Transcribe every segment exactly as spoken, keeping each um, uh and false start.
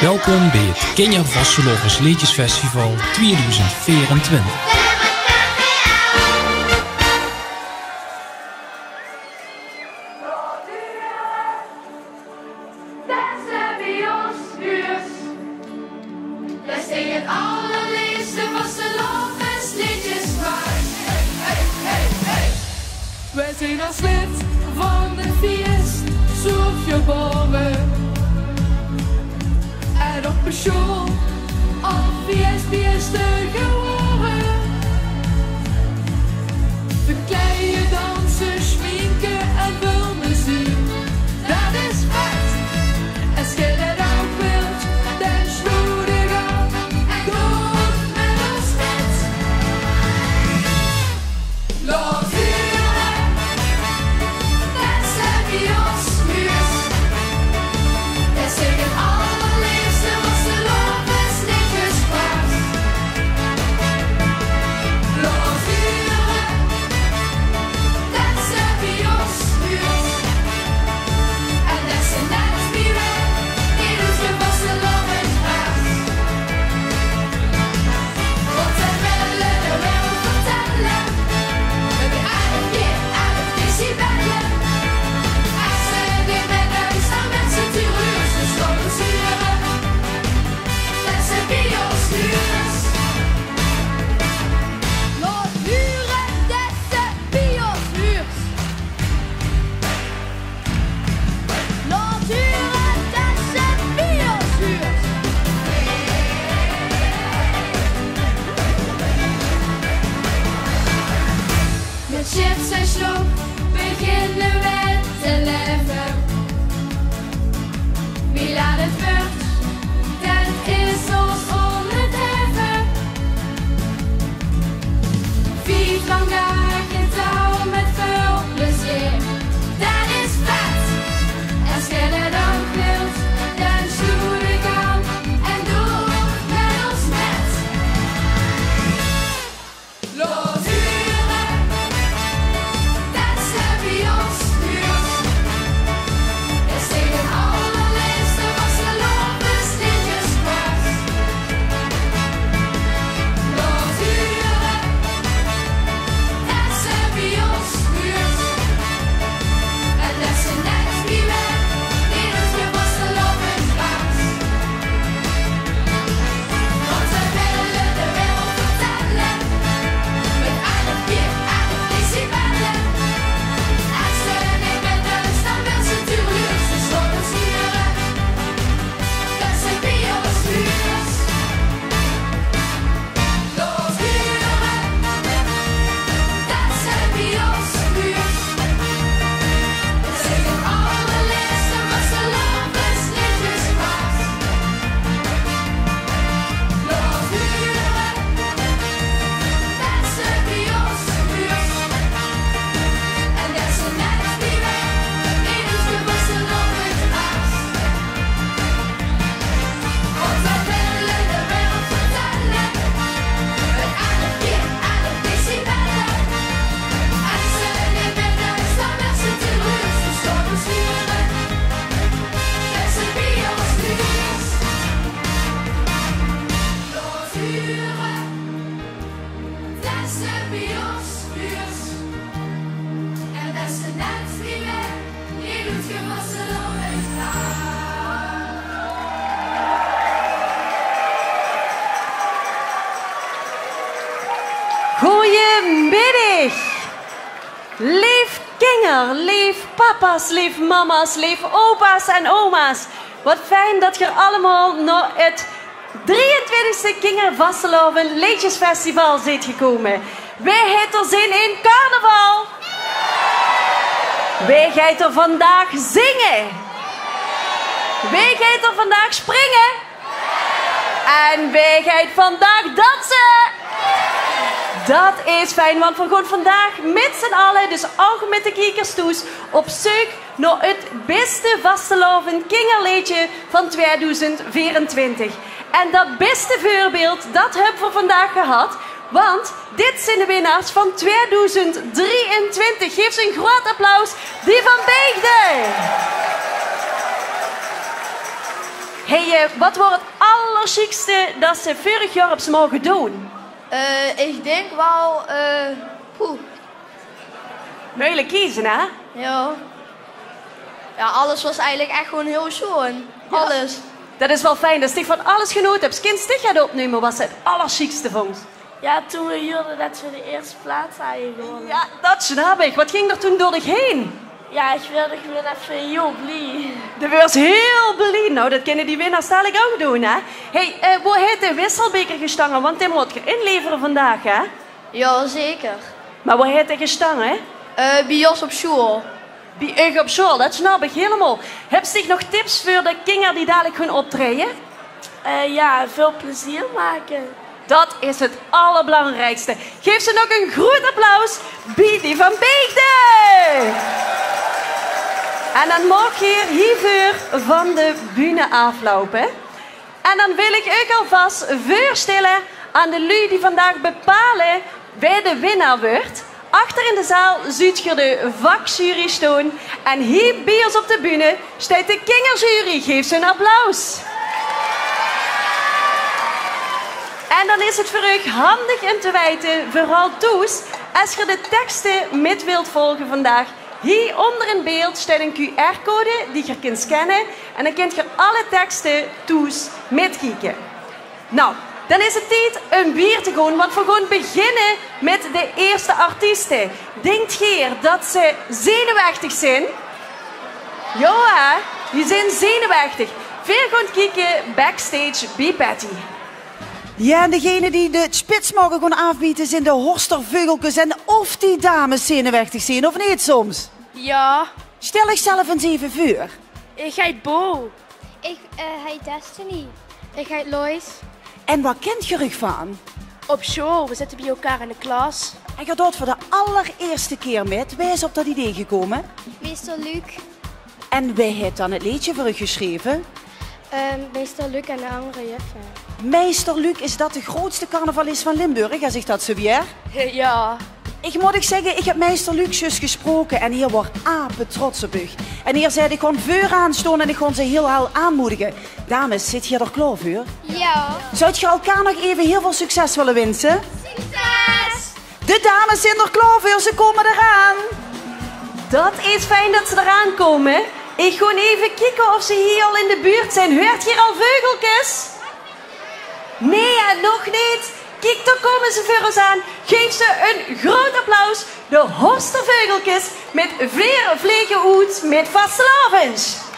Welkom bij het Kinjer Vastelaovesleedjesfestival tweeduizend veerentwintig. Dao zeen v'r bie ós huus. Dao zeen 't allerleefste vastelaovesleedjes van. Hey, hey, hey, hey. Wij zijn als lid van het fiest zoet geboren. En op de school al fiestbeste geworden. Verkleien, dansen, schminken en veel plezier. Dat is vet. Es geer dat ouch wilt, dan sloet uch aan en doot mit ós mit. Laot hure, det se bie ós huurs. Det zeen de allerleefste vastelaovesleedjes van. Laot hure, det se bie ós huurs. En det se net wie wej in ós vastelaovend waas. Wat wej wille, det wej vertelle. Mit de elf, veer, elf decibelle. Es se neet mit ós, dan bös se tuurlök, dus laot ós hure. Det se bie ós huurs. Laot hure, det se bie ós huurs. Laot hure, det se bie ós huurs. Mit chips en sjlok beginne wej te laeve. Wie laat 't weurt, det is ós óngegaeve. Vief lang daag getouw mit väöl plezeer. Det is vet. Es geer det ouch wilt, dan sloet uch aan en doot mit ós mit. Laot hure, det se bie ós huurs. Det zeen de allerleefste vastelaovesleedjes van. Laot hure, det se bie ós huurs. En det se net wie wej in ós vastelaovend waas. Want wej wille de wereld vertelle. Mit elf, veer, elf decibelle. Es se neet mit ós, dan bös se tuurlök, dus laot ós hure. Det se bie ós huurs. Laot hure, det se bie ós huurs. Det zeen de allerleefste vastelaovesleedjes van. Laot hure, det se bie ós huurs. En det se net wie wej in ós vastelaovend waas. Want wej wille de wereld vertelle. Mit elf, veer, elf decibelle. Es se neet mit ós, dan bös se tuurlök, dus laot ós hure. Det se bie ós huurs. Laot hure, det se bie ós huurs. En det se net wie wej in ós vastelaovend waas. Goeiemiddig. Leef kinjer, leef papa's, leef mama's, leef opa's en oma's. Wat fijn det geer allemaol nao 't drieëntwintigste Kinjer Vastelaovend Leedjesfestival zeet gekómme. Wae haet d'r zin in carnaval? Wae geit d'r vandaag zinge? Wae geit d'r vandaag springe? En wae geit vandaag danse? Det is fijn, want veer gaon vandaag mit z'n alle, dus ouch mit de kiekers thoes, op zeuk nao 't bèste vastelaovend kinjerleedje van tweeduizend veerentwintig. En det bèste veurbeeld, det höbbe veer vandaag gehad, want dit zeen de winnaars van tweeduizend drieëntwintig. Gaef ze ein groeat applaus, die van Beegde. Hey, eh, wat waor 't allersjiekste dat se veurig jaor höbs moge doon? Eh, ich dink waal, eh, poeh. Meujelik keze, hè? Jao. Jao, alles waor eigelik ech gewoon hiel sjoon. Jao. Alles. Dat is waal fijn, dat se van alles genaote höbs. Kins dich get opnumme wat se 't allersjiekste vóngs? Jao, toen v'r huurde dat v'r de ierste plaats hawwe gewónne. Jao, dat snap ich. Wat ging d'r toen door dich heen? Jao, ich waor gewoon effe hiel blie. Doe waors hiel blie. Nou, dat kinne die winnaars dalik ouch doon, hè? Hey, eh, wo haet de wisselbeker gestange? Want dae mót geer inlevere vandaag, hè? Jao, zeker. Mer wo haet dae gestange? Eh, bie ós op sjool. Bie uch op sjool, dat snap ich hielemaol. Höbs dich nog tips veur de kinger die dalik gaon optraeje? Eh, jao, väöl plezeer make. Dat is 't allerbelangriekste. Gaef ze nog ein groeat applaus bie die van Beegde. En dan maag geer hieveur van de bühne aafloupe. En dan wil ich uch alvas veurstelle aan de luuj die vandaag bepale wae de winnaar wuuert. Achter in de zaal zuut geer de vakjury stoon. En hie bie ós op de bühne steit de kingerjury. Gaef ze ein applaus. En dan is 't veur uch handig um te weite, veural thoes, es geer de tekste mit wilt volge vandaag, hie ónger in beeld steit ein Q R-code die geer kint scanne en dan kint geer alle tekste thoes mitkieke. Nou, dan is 't tied um wiejer te gaon, want v'r gaon beginne mit de ierste artieste. Dinkt geer dat ze zenuwechtig zeen? Jao, hè? Die zeen zenuwechtig. Veer gaon kieke backstage bie Patty. Jao, en degene die de spitsmogge gaon aafbiete zeen de Horster Veugelkes. En of die dames zenuwechtig zeen, of neet soms? Jao. Stel uch zelf ins eve veur. Ich heit Bo. Ich, eh, heit Destiny. Ich heit Lois. En wo kint geer uch van? Op sjool, v'r zitte bie-ein in de klas. En geer doot veur de allerierste kier mit. Wae is op dat idee gekómme? Meester Luc. En wae haet dan 't leedje veur uch gesjreve? Ehm, meester Luc en de anger juffe. Meester Luc, is dat de groeatste carnavalis van Limburg, es ich dat zoe waer? Jao. Ich mót uch zègke, ich höb meester Luc zjus gesproke en heer waor apetrots op uch. En heer zag: "Ich gaon veuraan stoon en ich gaon ze hiel hel aanmoedige." Dames, zit geer d'r klaor veur? Jao. Zouwt geer elkaar nog eve hiel väöl succes wille winse? Succes! De dames zeen d'r klaor veur, ze kómme d'raan. Dat is fijn dat ze d'raan kómme. Ich gaon eve kieke of ze hie al in de buurt zeen. Huurt geer al veugelkes? Nae, hè, nog neet. Kiek, dao kómme ze veur ós aan. Gaef ze ein groeat applaus. De Horster Veugelkes mit Veer vlege oet mit vastelaovend.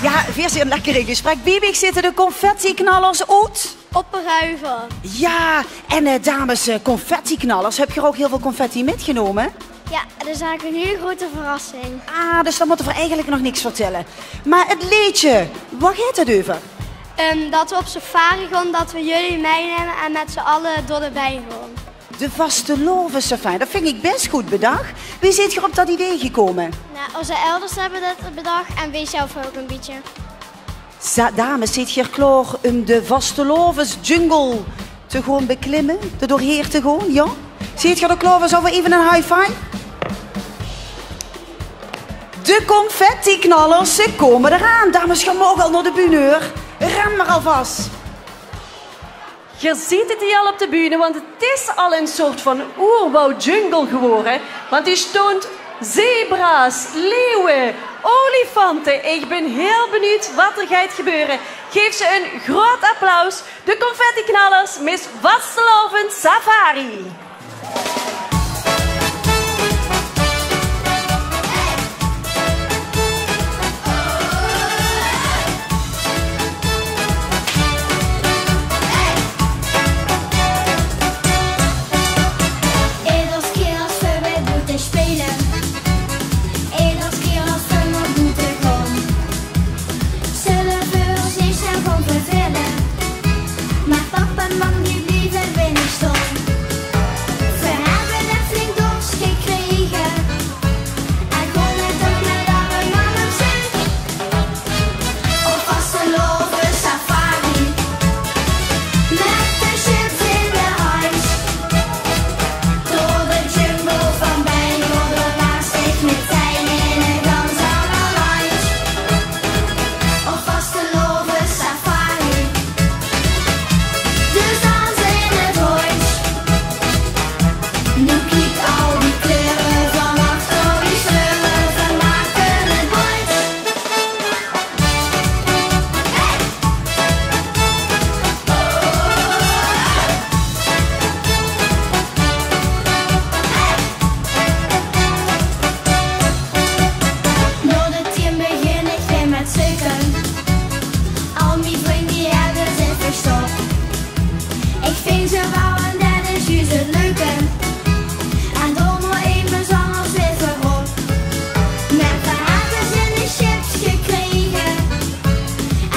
Jao, veer zeen lekker in gesprek. Bie mich zitte de confettiknallers oet Opperhuiver. Jao, en eh, dames, eh, confettiknallers, höb geer ouch hiel väöl confetti mitgenómme? Jao, det is eigelik ein hiel groete verrassing. Ah, dus dan mótte veer eigelik nog niks vertèlle. Mer 't leedje, wao geit 't euver? Ehm, det veer op safari gaon, det veer uch mitnumme en mit z'n alle door de bein gaon. De vastelaovessafari, det vinj ich bès good bedach. Wie zeet geer op det idee gekómme? Nou, ós elders höbbe det bedach en veer zelf ouch ein bietje. Za-, dames, zeet geer klaor óm de vastelaovesjungle te gaon beklimme, d'r doorhaer te gaon, jao? Zeet geer d'r klaor veur? Zólle veer effe ein high five? De confettiknallers, ze kómme d'raan. Dames, geer maag al nao de bühne, huur. Ren mer alvas. Geer zeet 't hie al op de bühne, want 't is al ein soort van oerwoudjungle gewore. Want hie staon zebra's, leeuwe, olifante. Ich bön hiel benuujd waat d'r geit gebeure. Gaef ze ein groot applaus. De confettiknallers mit Vastelaovessafari. Eder kier es veer weer boete speule, eder kier es veer weer boete gaon, zölle veer ós neet snel gaon vervele. Mer pap en mam die blieve weer neet staon. Veer höbbe det flink dors gekrege. En gaon toch mit allemaol op zeuk. Op vastelaovessafari. Mit de chips in de hand. Door de jungle van Benidorm, dao laat ich metein in ein gans anger landj. Op vastelaovessafari. De dans in 't rondj. Noe kiek al die kleure van achter die sleur, veer make 't bóntj. Nao de tien begin ich weer mit zeuke. Al mien vrunj die höbbe zich verstop. Ich vinj ze waal en det is juus 't leuke. En dan nog effe zangers weer veurop. Mer veer höbbe zin in chips gekrege.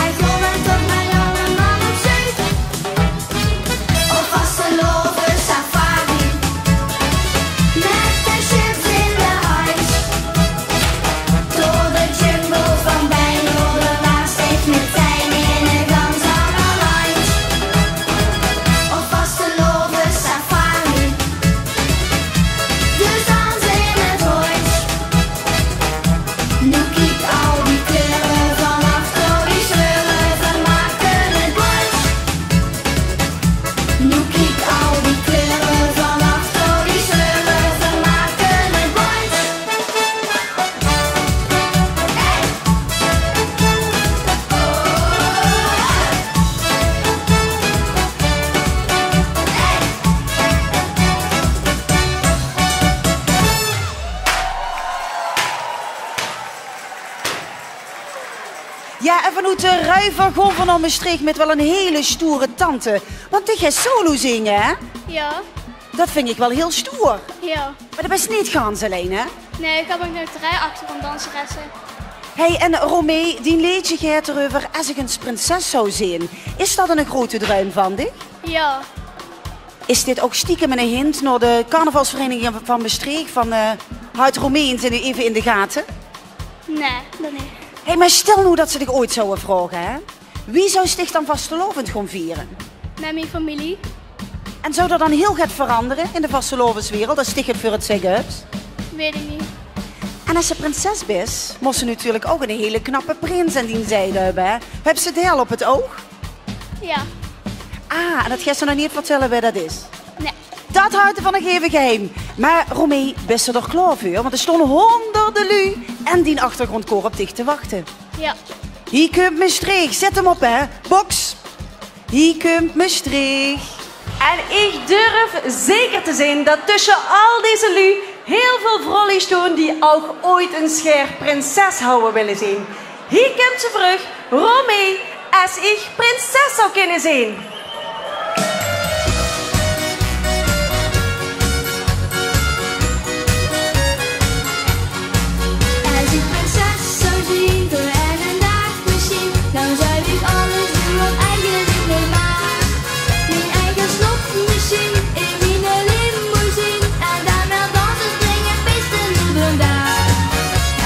En gaon dan toch mit allemaol op zeuk. Op vastelaovessafari. Mit de chips in de hand. Door de jungle van Benidorm, dao laat ich metein in ein gans anger landj. Op vastelaovessafari. De dans in 't rondj. Noe kiek al die kleure van achter die sleur, veer make 't bóntj. Noe kiek al die kleure van achter die sleur, veer make 't bóntj. Jao, en vanoet de Ruiver gaon veer nao Mestreech mit waal ein hele stoere tante. Want dich geis solo zinge, hè? Jao. Det vinj ich waal hiel stoer. Jao. Mer doe bis neet gans allein, hè? Nae, ich höb ouch nog drie achtergronddanseresse. Hey, en Romee, dien leedje geit d'reuver es ich ins prinses zou zeen. Is det ein groete druim van dich? Jao. Is dit ouch stiekem ein hint nao de carnavalsvereniging van Mestreech? Van, eh, haoj Romee ze noe effe in de gate? Nae, det neet. Hey, mer stel noe det ze dich ooit zouwe vraoge, hè? Wie zous dich dan vastelaovend gaon viere? Mit mien femilie. En zou d'r dan hiel get verangere in de vastelaoveswereld es dich 't veur 't zègke höbs? Weit ich neet. En es se prinses bis, mós se natuurlik ouch eine hele knappe prins aan dien zijde höbbe, hè? Höbs se dae al op 't oug? Jao. Ah, en det geis se nog neet vertèlle wae det is? Nae. Det haoj ich nog effe geheim. Mer Romee, bis se d'r klaor veur? Want d'r staon hóngerde luuj en dien achtergrondkoor op dich te wachte. Jao. Hie kump Mestreech. Zèt 'm op, hè. Boks. Hie kump Mestreech. En ich durf zeker te zeen det tösse al deze luuj hiel väöl vrouwluuj staon die ouch ooit ins gaer prinses houwe wille zeen. Hie kump ze veur uch, Romy, Es ich Prinses zou kinne zeen. Es ich Prinses zou zeen veur eine daag mesjien, dan zou ich alles doon wat ich eigelik neet maag. Mien eige slopmesjien in miene limousine en dan mer danse, springe, feeste, noedele daag.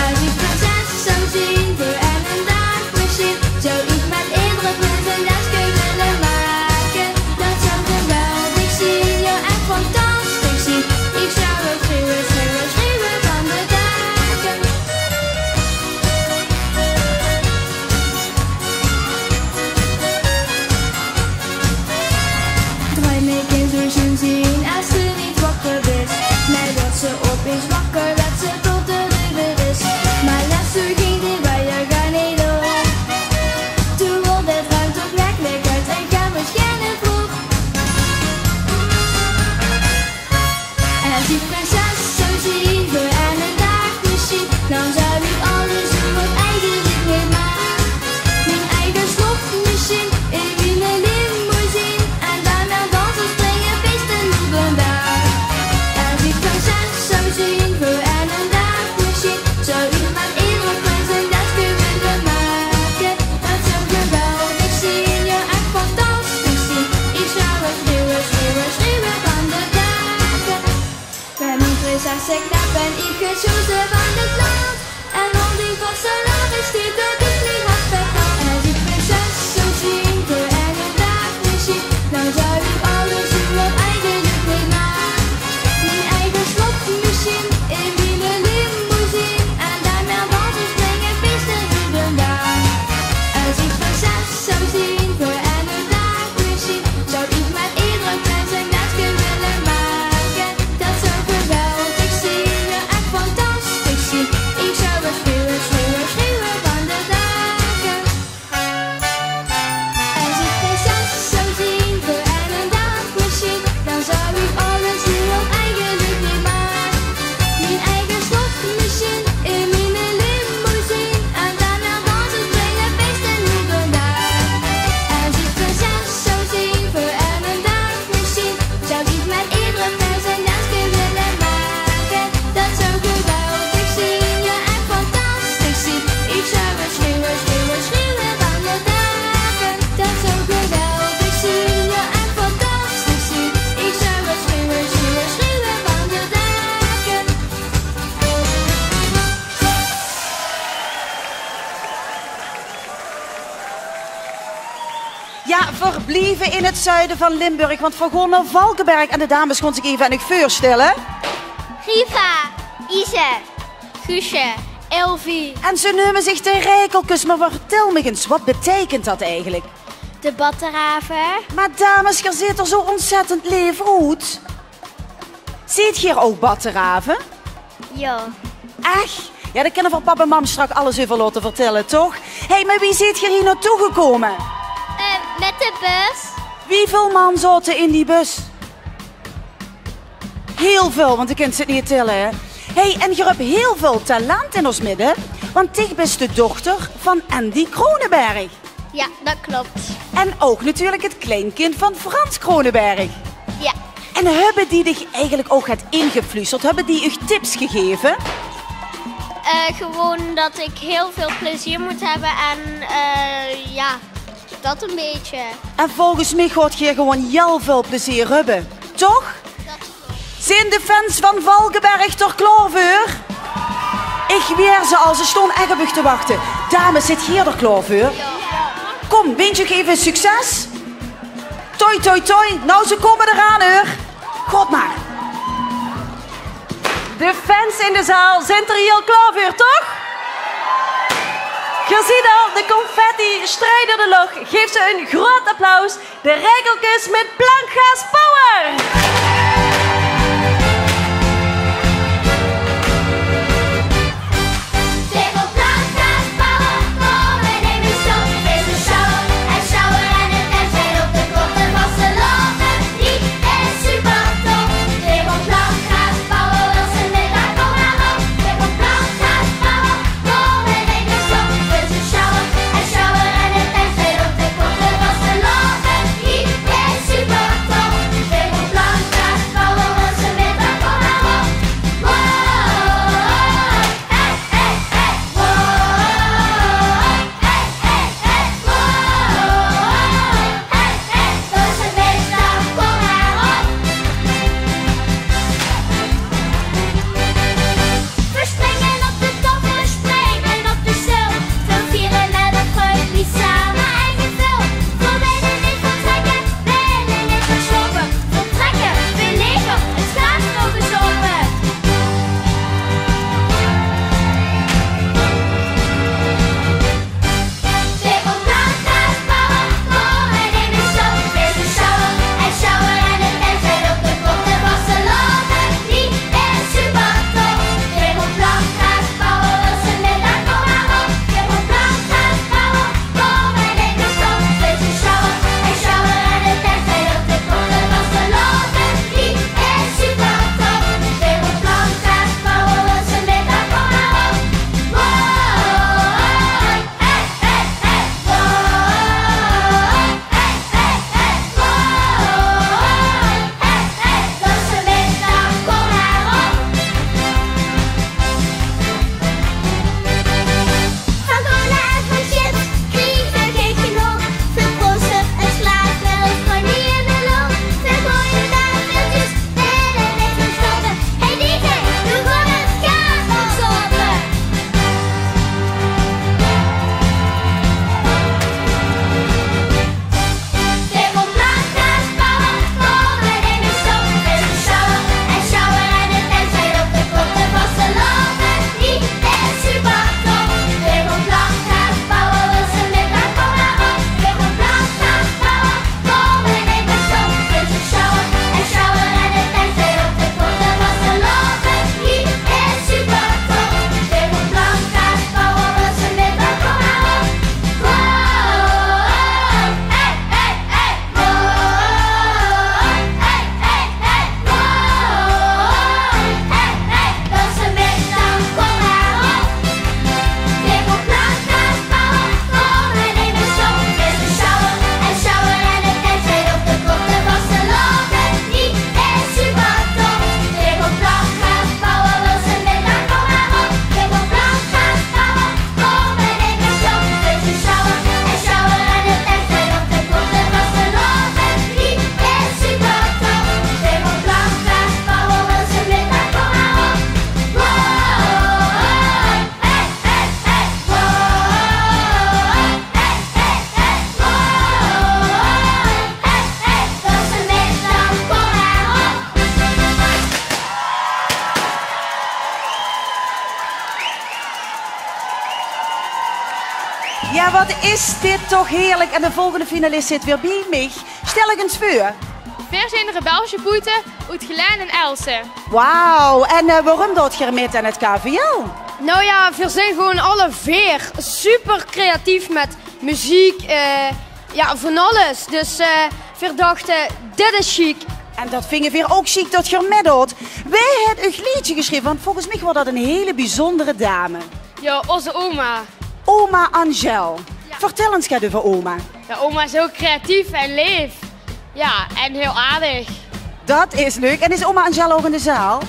Es ich Prinses zou zeen veur eine daag mesjien, zou ich mit eder prins ein danske wille make. Dat zou geweldig zeen, jao, ech fantastisch zeen. Ich zou waal sjreeuwe, sjreeuwe, sjreeuwe van de dake. Droum ich ins zoe sjoen zeen es ze neet wakker is. Nae, wuuert ze opeins wakker, wuuert ze tot de reuver is. Mer lèts zoe ging die wajer gaar neet door. Toen woort de droum toch werkelikheid en gaon v'r sjenne vroeg. Es ich Prinses zou zeen veur eine daag mesjien, dan zou ich alles doon wat ich eigelik neet maag. Mien eige slopmesjien in miene limousine en dan mer danse, springe, feeste, noedele daag. Es ich Prinses zou zeen veur eine daag mesjien, zou ich mit eder prins ein danske wille make. Dat zou geweldig zeen, jao, ech fantastisch zeen. Ich zou waal sjreeuwe, sjreeuwe, sjreeuwe van de dake. Mer mien prinses, ich knap en ich gezoeze van 't land. En al die vastelaovend is dit de biecht neet hard verkand. Es ich Prinses zou zeen veur eine daag mesjien, dan zou ich alles doon wat ich eigelik neet maag. Mien eige slopmesjien in miene limousine en dan mer danse, springe, feeste, noedele daag. Es ich Prinses zou zeen veur eine daag mesjien, zou ich mit eder prins ein danske wille make. Dat zou geweldig zeen, jao, ech fantastisch zeen. Ich zou waal sjreeuwe, sjreeuwe, sjreeuwe van de dake. Es ich Prinses zou zeen veur eine daag mesjien, dan zou ich alles doon wat ich eigelik neet maag. Mien eige slopmesjien in miene limousine en dan mer danse, springe, feeste, noedele daag. Es ich Prinses zou zeen veur eine daag mesjien, zou ich mit eder prins ein danske wille make. Dat zou geweldig zeen, jao, ech fantastisch zeen. Ich zou waal sjreeuwe, sjreeuwe, sjreeuwe van de dake. Dat zou geweldig zeen, jao, ech fantastisch zeen. Ich zou waal sjreeuwe, sjreeuwe, sjreeuwe van de dake. Jao, v'r blieve in 't zuide van Limburg, want v'r goon nao Valkeberg. En de dames goon zich eve aan uch veursjtèlle. Riva, Ise, Guusje, Elvie. En ze neume zich de Reikelkes, mer vertèl mich ins, wat beteikent dat eigelik? De batterave. Mer dames, geer zeet d'r zoe ontzettend leef oet. Zeet geer ouch batterave? Jao. Ech? Jao, dao kinne v'r pap en mam straks alles euver laote vertèlle, toch? Hé, mer wie zeet geer hie nao toe gekómme? Eh, mit de bus. Wieväöl man zaote in die bus? Hiel väöl, want ich kin ze neet tèlle, hè. Hé, en geer höb hiel väöl talent in ós midde, want dich bis de dochter van Andy Kronenberg. Jao, dat klop. En ouch natuurlik 't kleinkind van Frans Kronenberg. Jao. En höbbe die dich eigelik ouch get ingefluusterd? Höbbe die uch tips gegaeve? Eh, gewoon dat ik heel veel plezier moet hebben en, eh, ja, dat een beetje. En volges mich gaot geer gewoon hiel väöl plezeer höbbe, toch? Zeen de fans van Valkeberg d'r klaor veur? Ich weer ze al, ze stónge ech op uch te wachte. Dames, zeet geer d'r klaor veur? Kóm, wins ich uch eve succes. Toi, toi, toi. Nou, ze kómme d'raan, heur. God maar. De fans in de zaal, zint d'r hie al klaor veur, toch? Geer zeet al, de confetti sjtreid door de loch. Gaef ze ein groeat applaus. De Reikelkes mit Plankgas Power! Veer van Plankgas Power kómme neet mie sjtop. Is 'n sjouwer en sjouwer en 't kan zeen op de korte vastelaovend. Die is super top. Veer van Plankgas Power, wil ze mit, dan kóm maar op. Veer van Plankgas Power kómme neet mie sjtop. Is 'n Ja, wat is dit toch heerlijk. En de volgende finalist zit weer bij mich. Stel uch ens veur. Veer zien de Rebelsje Poete oet Gelaen en Aelse. Wauw, en eh, waorum doot geer mit aan het K V L? Nou ja, veer zien gewoen alle veer super creatief met meziek, eh, ja, van alles. Dus eh, veer dachte, dit is chic. En dat vinge veer ouk chic dat geer mitdoot. Wae het uch leedje geschreve? Want volgens mich waas dat een hele bijzondere dame. Ja, onze oma. Oma Angel. Ja. Vertel ens get euver oma. Ja, oma is heel creatief en leef. Ja, en heel aardig. Dat is leuk. En is oma Angel ouk in de zaal?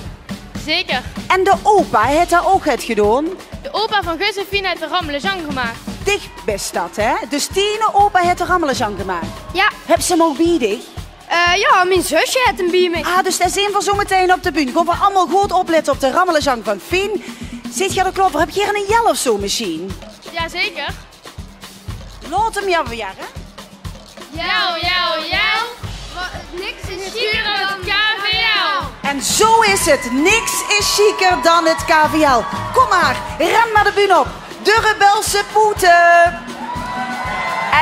Zeker. En de opa, het d'r ouk het gedoon? De opa van Josephine het de rammelezang gemaakt. Dich bis dat, hè? Dus diene opa het de rammelezang gemaakt? Ja. Hebs se hem ouk bij dich? Eh, ja, mien zusje het hem bij mich. Ah, dus dao zien veer zo meteen op de bühne. Gaon veer allemaol good oplette op de rammelezang van Fien. Zit geer d'r klaor veur? Heb geer een jel of zo misschien? Jazeker. Laot hem ja weer, hè? Jel, jel, jel. Niks is chiquer dan het K V L. En zo is het. Niks is chiquer dan het K V L. Kom maar, ren maar de bühne op. De Rebelse Poete.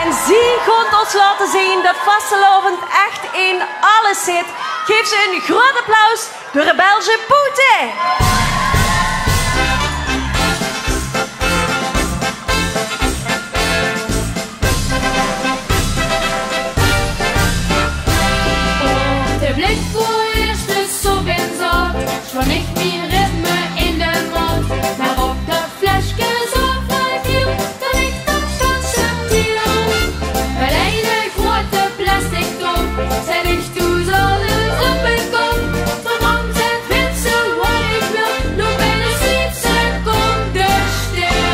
En zie gaon ós laote zien dat vastelaovend echt in alles zit. Geef ze een groot applaus, de Rebelse Poete. Op de blik veur eerste sop in zat, van ich mien ritme in de maat. Maar op dat fleske zo vrij viel, dat ich dat gat subtiel met eine grote plastic top zet ich toe zal eens op een kop. Van Hans en Vincent hoor ik wel, nog binnen tien seconden stil.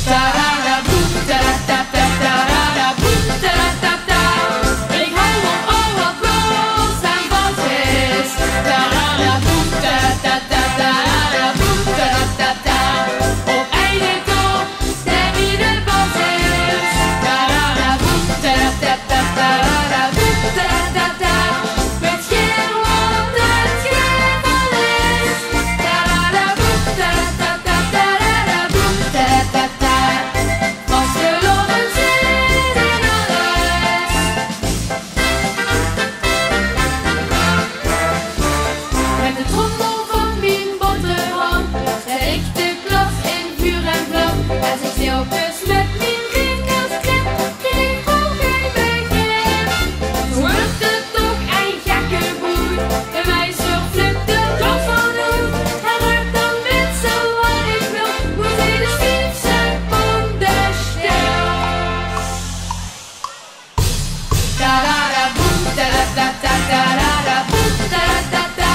Tararaboem, taratata, tararaboem, taratata. Ik hou op al wat los en vast is. Tararaboem, taratata, tararaboem, taratata. Op eine top, de wie de bas is. Tararaboem, taratata, tararaboem, taratata. Weet geer wat het geval is? Tararaboem, taratata, tararaboem, taratata. Vastelaovend zit in alles. Met de trommel van mien boterham zet ik de klas in vuur en vlam. Als ik stil dus met mien vingers knip, krijg ik gewoon geen begrip. Wordt het toch een gekke boel. De meester flipt de klas van oet. Hij raakt dan wit zo wat ik wil. Moet hij de tien seconden stil. Tararaboem, taratata, tararaboem, taratata.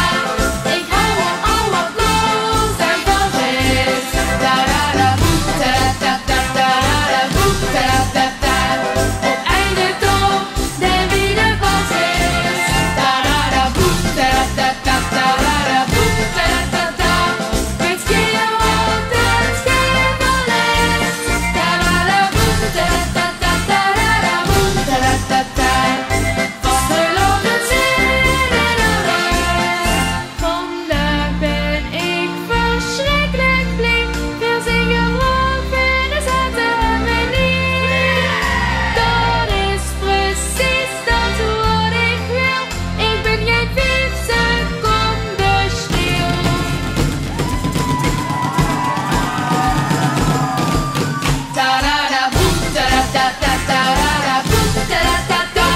Ik hou op al wat los en vast is. Tararaboem, taratata, tararaboem, taratata. Op eine top, de wie de bas is. Tararaboem, taratata, tararaboem, taratata. Weet geer wat het geval is? Tararaboem, taratata, tararaboem, taratata. Vastelaovend zit in alles. Vandaag ben ik verschrikkelijk blij. Veer zinge op in de zatte harmonie. Dat is precies dat wat ik wil. Ik ben geen vijf seconden stil. Tararaboem, taratata, tararaboem, taratata.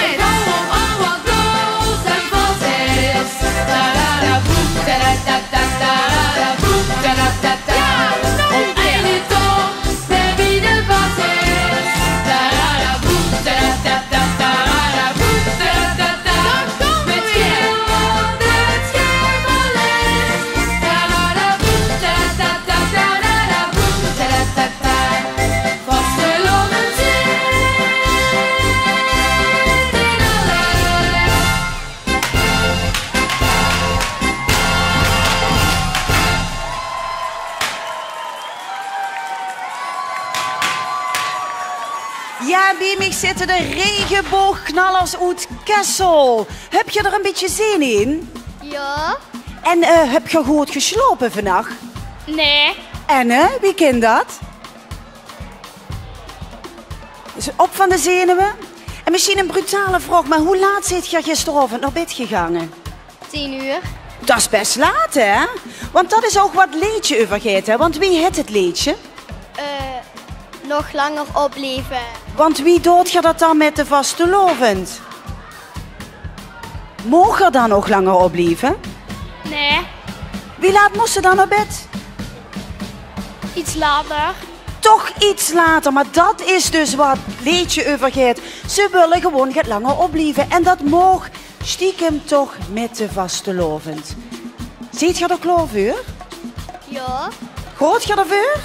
Ik hou op al wat los en vast is. Tararaboem, taratata, tararaboem, taratata. Op eine top, de wie de bas is. Tararaboem, taratata, tararaboem, taratata. Weet geer wat het geval is? Tararaboem, taratata, tararaboem, taratata. Vastelaovend zit in alles. Ja, bij mich zitte de regenboogknallers oet Kessel. Heb geer d'r een bietje zin in? Ja. En eh, heb geer good geslaope vannach? Nee. En, hè, wie kin dat? Is op van de zenuwe? En misschien een brutale vraag, maar hoe laat zeet geer gisteraovend nao bed gegange? Tien uur. Dat is best laat, hè? Want dat is ook wat 't leedje euver geit, hè? Want wie hit 't leedje? Eh, nog langer oplieve. Want wie doot geer dat dan met de vastelaovend? Moog geer dan nog langer oplieve? Nee. Wie laat mós geer dan nao bed? Iets later. Toch iets later, maar dat is dus wat 't leedje euver geit. Ze wille gewoon get langer oplieve en dat moog stiekem toch met de vastelaovend. Zeet geer d'r klaor veur? Ja. Gaot geer d'r veur?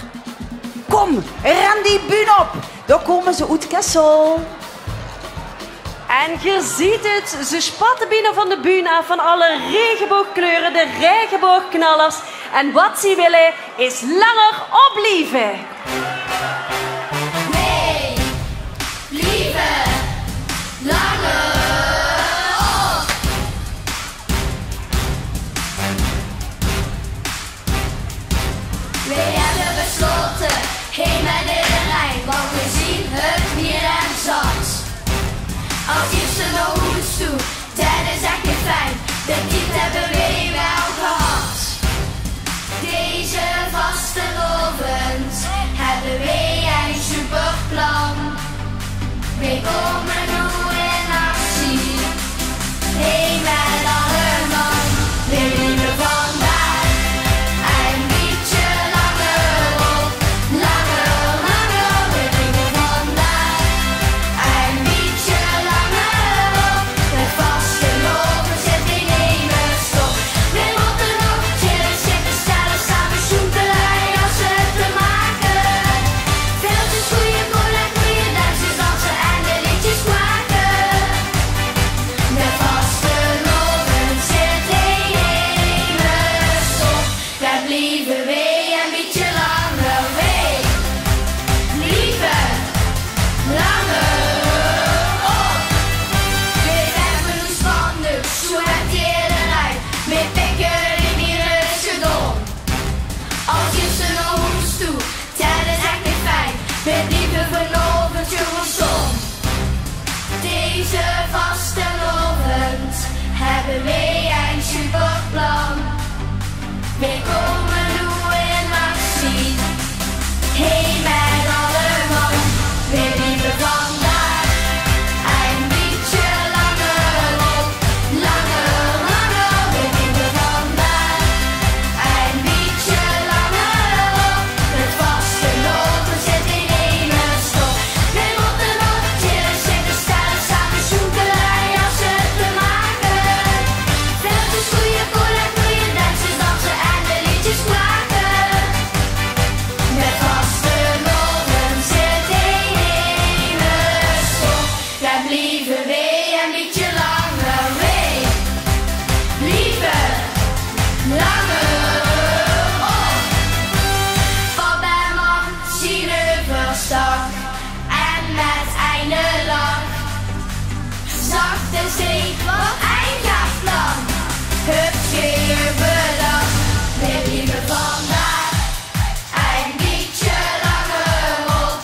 Kom, ren die bühne op. Dao kome ze oet Kessel. En geer zeet 't, ze spatte bienao van de bühne aaf van alle regeboogkleure, de regeboogknallers. En wat ze wille is langer oplieve. Hey, lieve, langer op. Weej hebbe beslote, heen met ederein, want weej zien 't mier dan zat. As ierste nao hoes toe, det is ech neet fijn, de tied hebbe weej waal gehad. Deze vastelaovend hebbe weej ein superplan. Weej kome noe in actie. Hey, met alle man. Weej blieve vandaag ein bietje langer op. Langer, langer. Weej blieve vandaag ein bietje langer op. Het vastelaovend zit neet mier stop. Weej mótte nog chille, sjit bestelle, same sjoenkelei, jasse te make. Viltjes, goeie cola, goeie dansjes, danse en de leedjes kwake. De vastelaovend zit neet mier stop. Dao blieve weej ein bietje langer, weej blieve langer op. Weej hebbe noe spanning, zoe het ederein. Mit pikke die mier is gedaon. As ierste nao hoes toe, det is ech neet fijn. Weej blieve vanaovend gewoon staon. Deze vastelaovend hebbe weej ein superplan. Weej kome noe in actie. Hey, met alle man. Weej blieve vandaag ein bietje langer op. Langer, langer, weej blieve vandaag ein bietje langer op. Het vastelaovend zit neet mier stop. Weej mótte nog chille, sjit bestelle, same sjoenkelei, jasse te make. Viltjes, goeie cola, goeie dansjes, danse en de leedjes kwake. Het vastelaovend zit neet mier stop. Dao blieve weej ein bietje langer, weej blieve langer op. Pap en mam zien euverstak en met eine lach. Zag de zee: wat ein gaaf plan höb geer bedach. Weej blieve vandaag ein bietje langer op.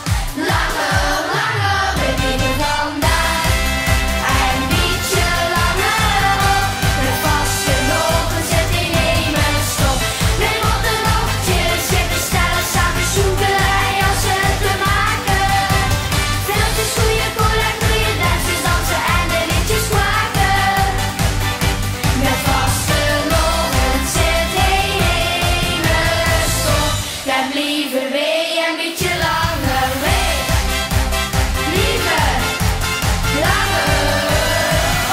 Langer, langer, weej blieve vandaag ein bietje langer op. Het vastelaovend zit neet mier stop. Weej mótte nog chille, sjit bestelle, same sjoenkelei, jasse te make. Viltjes, goeie cola, goeie dansjes, danse en de leedjes kwake. Het vastelaovend zit neet mier stop. Dao blieve weej ein bietje langer, weej blieve langer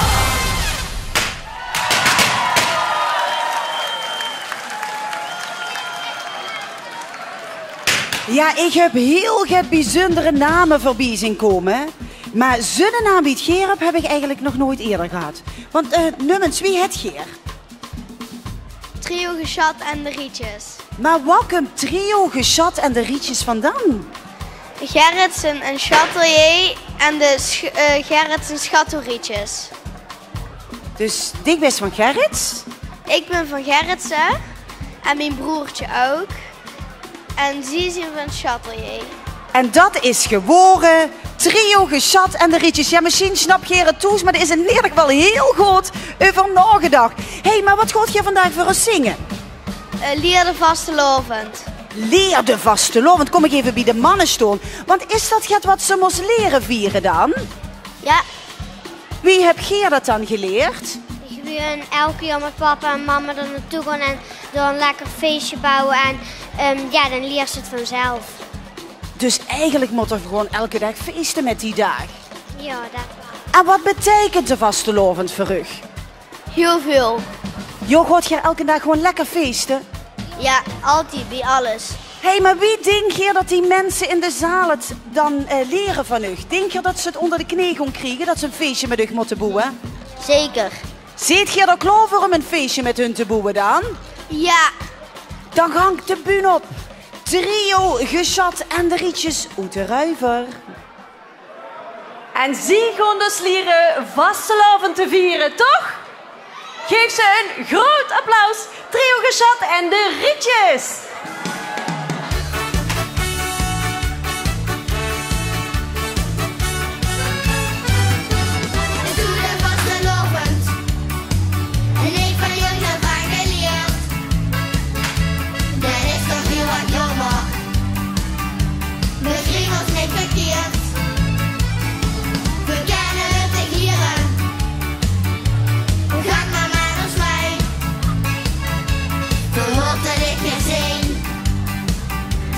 op. Ja, ich höb hiel get biezundere name veurbie zeen kómme. Mer zoe'ne naam wie geer höb, höb ich eigelik nog noeit ierder gehad. Want, eh, num ins, wie het geer? Trio Gesjat en de Rietjes. Mer wao kump Trio Gesjat en de Rietjes vandan? Gerritsen en Chatelier en de sch-, eh, Gerritsen Schatorietjes. Dus dich bis van Gerrits? Ik bin van Gerritsen en mien broertje ouk. En zie zien van Châtelet. En dat is gewore Trio Gesjat en de Rietjes. Jao, mesjiens snap geer 't thoes, mer d'r is in eder geval hiel good euver naogedach. Hé, mer wat gaot geer vandaag veur ós zinge? Eh, Lier de vastelaovend. Lier de vastelaovend. Kóm ich effe bie de manne staon. Want is dat get wat ze mós liere viere dan? Jao. Wie höb geer dat dan gelierd? Ich bön elk jaor mit papa en mama d'r naotoe gegange en dan lekker feesje bouwe en, ehm, jao, dan liers se 't vanzelf. Dus eigelik mót geer gewoon elke daag feeste mit die daag. Jao, dat waal. En wat beteikent de vastelaovend veur uch? Hiel väöl. Jao, gaot geer elke daag gewoon lekker feeste? Jao, altied, bie alles. Hé, mer wie dink geer dat die minse in de zaal 't dan, eh, liere van uch? Dink geer dat ze 't ónger de knee gaon kriege, dat ze e feesje mit uch mótte boewe? Zeker. Zeet geer d'r klaor veur óm e feesje mit hun te boewe dan? Jao. Dan gank de bühne op. Trio Gesjat en de Rietjes oet de Ruiver. En zie gaon dus liere vastelaovend te viere, toch? Gaef ze e groot applaus, Trio Gesjat en de Rietjes. Doe de vastelaovend. En ich van jóngs aaf aan gelierd. Det is toch hiel erg jaomer. Begriep ós neet verkierd. Veer kènne 't te giere. Gank mer mit ós mei. Veer mótte dich weer zeen.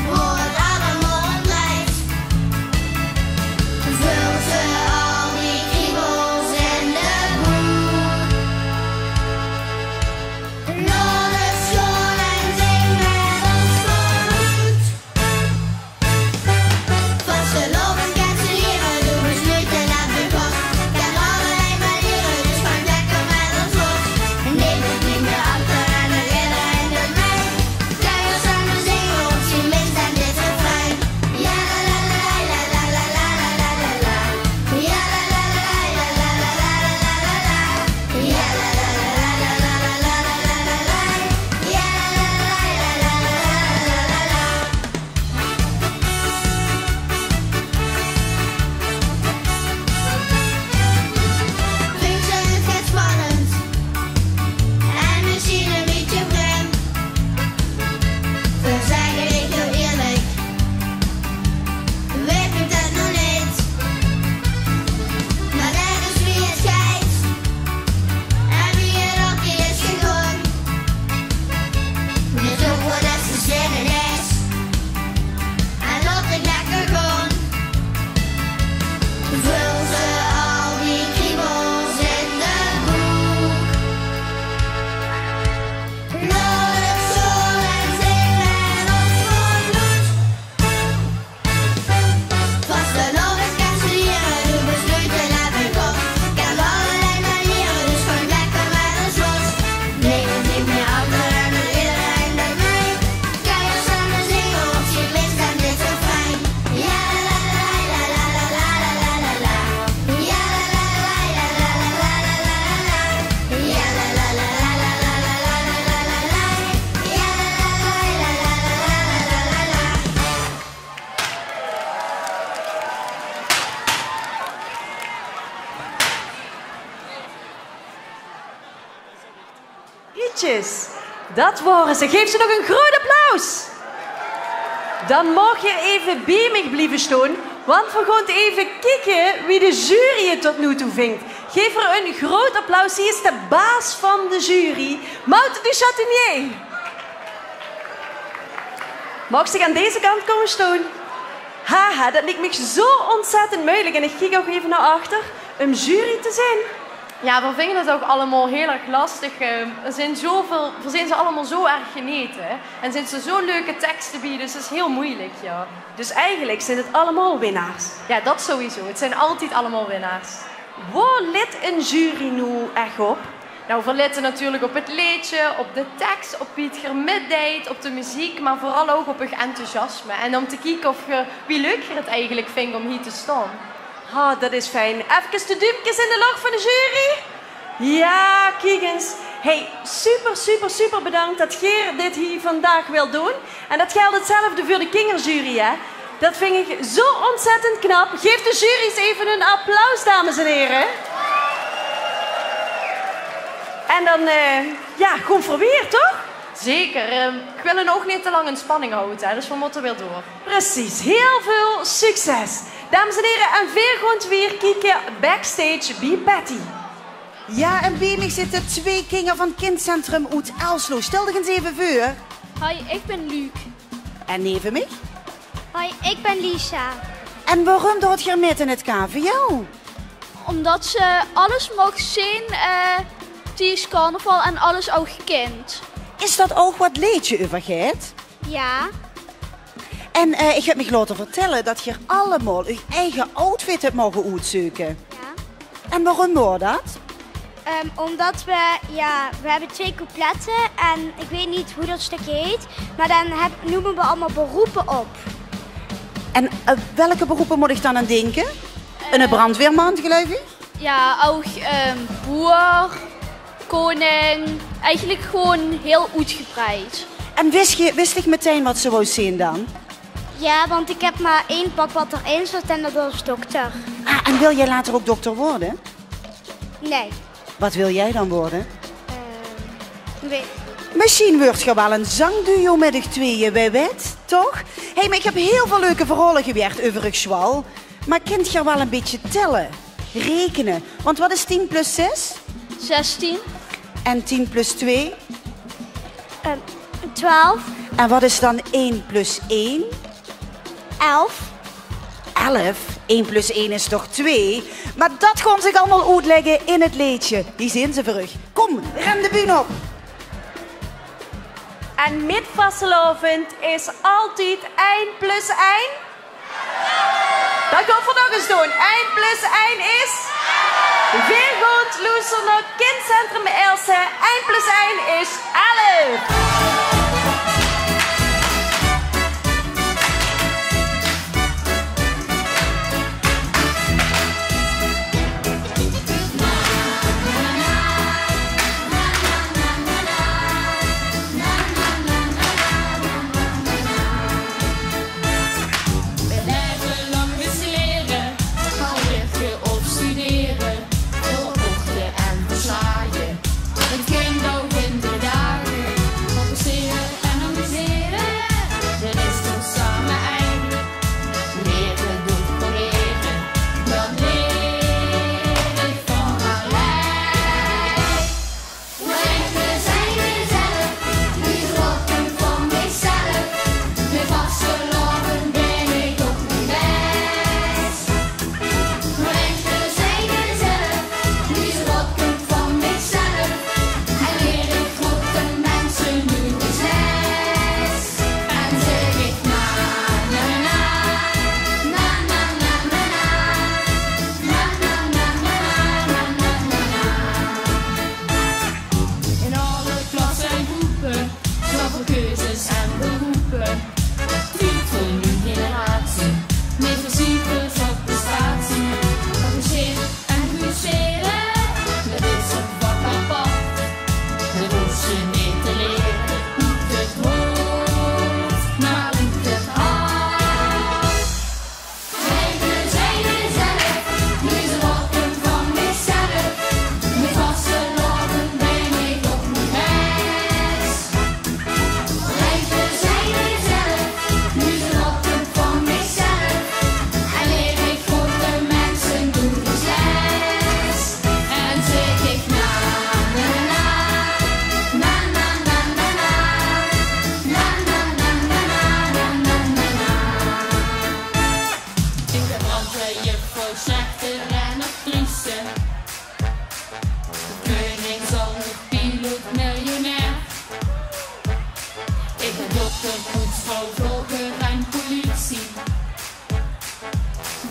Wo 't allemaol óm drejt. Veul ze al die kriebels in de boek. Nao de sjool en zing mit ós veuroet. Vastelaovend kèns se liere, doe bös noeit te laat veur kos. Kèns allerlei maniere, dus gank lekker mit ós los. Neem 't neet mieë achter en dan ederein doet mei. Kuier same zinge, op zien mins en dit refrein. Ja la la la la la la la la la la. Ja la la la la la la la la la. Ja la la la la la la la la la la. Ja la la la la la la la la la la. Vinjs se 't get spannend? En mesjien e bietje vremd? Veer zègke dich hiel ierlik, veer weite 't nog neet. Mer det is wie 't geit. En wie 't altied is gegange. Mit zoe waat es te zègke is. En laot dich lekker gaon. Veul ze al die kriebels in de boek. Nao de sjool en zing mit ós veuroet. Vastelaovend kèns se liere, doe bös noeit te laat veur kos. Kèns allerlei maniere, dus gank lekker mit ós los. Neem 't neet mieë achter en dan ederein doet mei. Kuier same zinge, op zien mins en dit refrein. Ja la la la la la la la la la. Ja la la la la la la la la la la. Ja la la la la la la la la la la. Ja la la la la la la la la la la. Rietjes, dat waore ze. Gaef ze nog e groot applaus. Dan maag geer effe bie mich blieve staon, want veer gaon effe kieke wie de jury 't tot noe toe vindj. Gaef häör e groot applaus. Zie is de baas van de jury, Maud du Châtaignier. Maags dich aan deze kant kómme staon? Haha, dat liek mich zoe óntzèttend meujelik. En ich kiek ouch effe nao achter, um jury te zeen. Jao, veer vinge 't ouch allemaol hiel erg lastig. Eh, veer zeen zoeväöl, veer zeen ze allemaol zoe erg genete. En d'r zeen zoe leuke tekste bie, dus 't is hiel meujelik, jao. Dus eigelik zeen 't allemaol winnaars? Jao, dat sowieso. 't Zeen altied allemaol winnaars. Wao lèt ein jury noe ech op? Nou, veer lètte natuurlik op 't leedje, op de teks, op wie 't geer mitdeit, op de meziek, mer veural ouch op eur enthousiasme. En óm te kieke of geer, wie leuk geer 't eigelik vingt óm hie te staon. Ha, dat is fijn. Efkes de duumkes in de loch van de jury. Jao, kiek ins. Hey, super, super, super bedank dat geer dit hie vandaag wilt doon. En dat geldt hetzelfde veur de kingerjury, hè? Dat vind ik zo ontzettend knap. Geef de jury's even een applaus, dames en heren. En dan, eh, ja, gewoon voor weer, toch? Zeker. Ehm, ik wil hen ook niet te lang in spanning houden, hè, dus we moeten weer door. Precies. Heel veel succes. Dames en heren, en veer goon weer kieke backstage bie Patty. Ja, en bie mich zitte twee kinger van Kindcentrum oet Elslo. Stel dich ens eve veur. Hoi, ik ben Luc. En neve mich? Hoi, ik ben Lisa. En waorum doot geer mit in het K V O? Omdat ze alles moog zien, eh, tiedens carnaval en alles ook kent. Is dat ook wat leedje euver geit? Ja. En, eh, ich höb mich laote vertelle dat geer allemaol eur eige outfit höb moge oetzeuke. Ja. En waorum waor dat? Ehm, omdat we, ja, we hebben twee coupletten en ik weet niet hoe dat stukje heet, maar dan heb, noemen we allemaal beroepen op. En, eh, welke beroepe mót ich dan aan dinke? Eine brandweerman, geluif ich? Ja, ook, ehm, boer, koning. Eigenlijk gewoon heel uitgebreid. En wis geer, wis geer meteen wat geer wou zeen dan? Ja, want ik heb maar één pak wat erin zit en dat was dokter. Ah, en wil jij later ook dokter worden? Nee. Wat wil jij dan worden? Ehm, weet Misschien wuuertj geer waal ein zangduo mit dich tweeje, wae weit, toch? Hé, mer ich höb hiel väöl leuke verhaole gehuuerd euver uch sjoal. Mer kintj geer waal ein bietje telle, rekene? Want wat is tien plus zes? Zestien. En tien plus twee? Ehm, twaalf. En wat is dan één plus één? Elf. Elf? Eén plus één is toch twee? Mer dat gaon ze uch allemaol oetlègke in het leedje. Hie zeen ze veur uch. Kom, ren de bühne op. En mit vastelaovend is altied ein plus ein. Dat gaon v'r nog ens doon. Ein plus ein is? Veer gaon loestere nao Kindcentrum Aelse. Ein plus ein is elf. Veer blieve lang wissele, gaan wirke of studere, veur korte en veur saaie. Het kind ouch in de daag, fantasere en amusere. Det is toch same eigelik leve door probere. Det leer ich van allein. Lekker zijn mezelf, nu rot ik van mezelf. Met vastelaovend ben ik op mijn best. Lekker zijn mezelf, nu rot ik van mezelf. En leer ik grote mensen nu eens les. En zeg ik na, na, na, na. In alle klasse en groepe, zoveel keuzes en beroepe. Tied veur 'n nuuj generatie, mit plezeer op prestatie. Amuseren en amuseren, det is 'n vak apart. Det hoofs se neet te lere, oet 't hoofd, mer oet 't hart. Ik ben brandweerjuffrouw, slachter en actrice. Koning, zalm, piloot, miljonair. Ik ben dokter, poetsvrouw, vlogger en politie.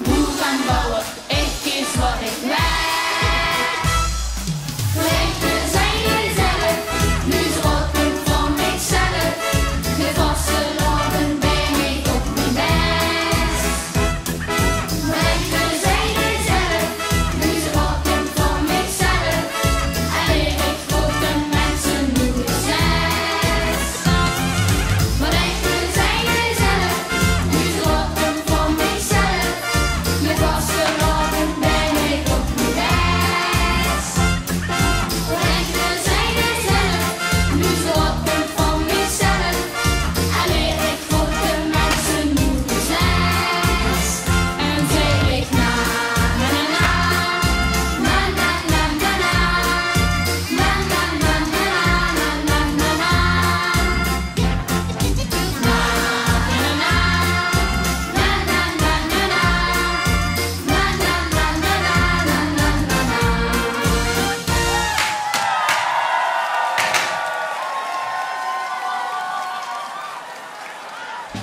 Boer en bouwer, ik kies wat ik wil. Lekker zijn mezelf, nu rot ik van mezelf. De vastelaovend ben ik op mijn best. Lekker zijn mezelf, nu rot ik van mezelf. En leer ik grote mensen nu eens les. Wat ik wil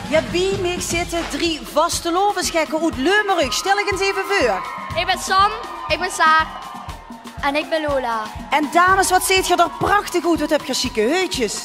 Jao, bie mich zitte drie vastelaovesgekke oet Lömmerich. Stèl uch ins eve veur. Ich bön Sam. Ich bön Saar. En ich bön Lola. En dames, waat zeet geer d'r prachtig oet. Waat höb geer sjieke heutjes.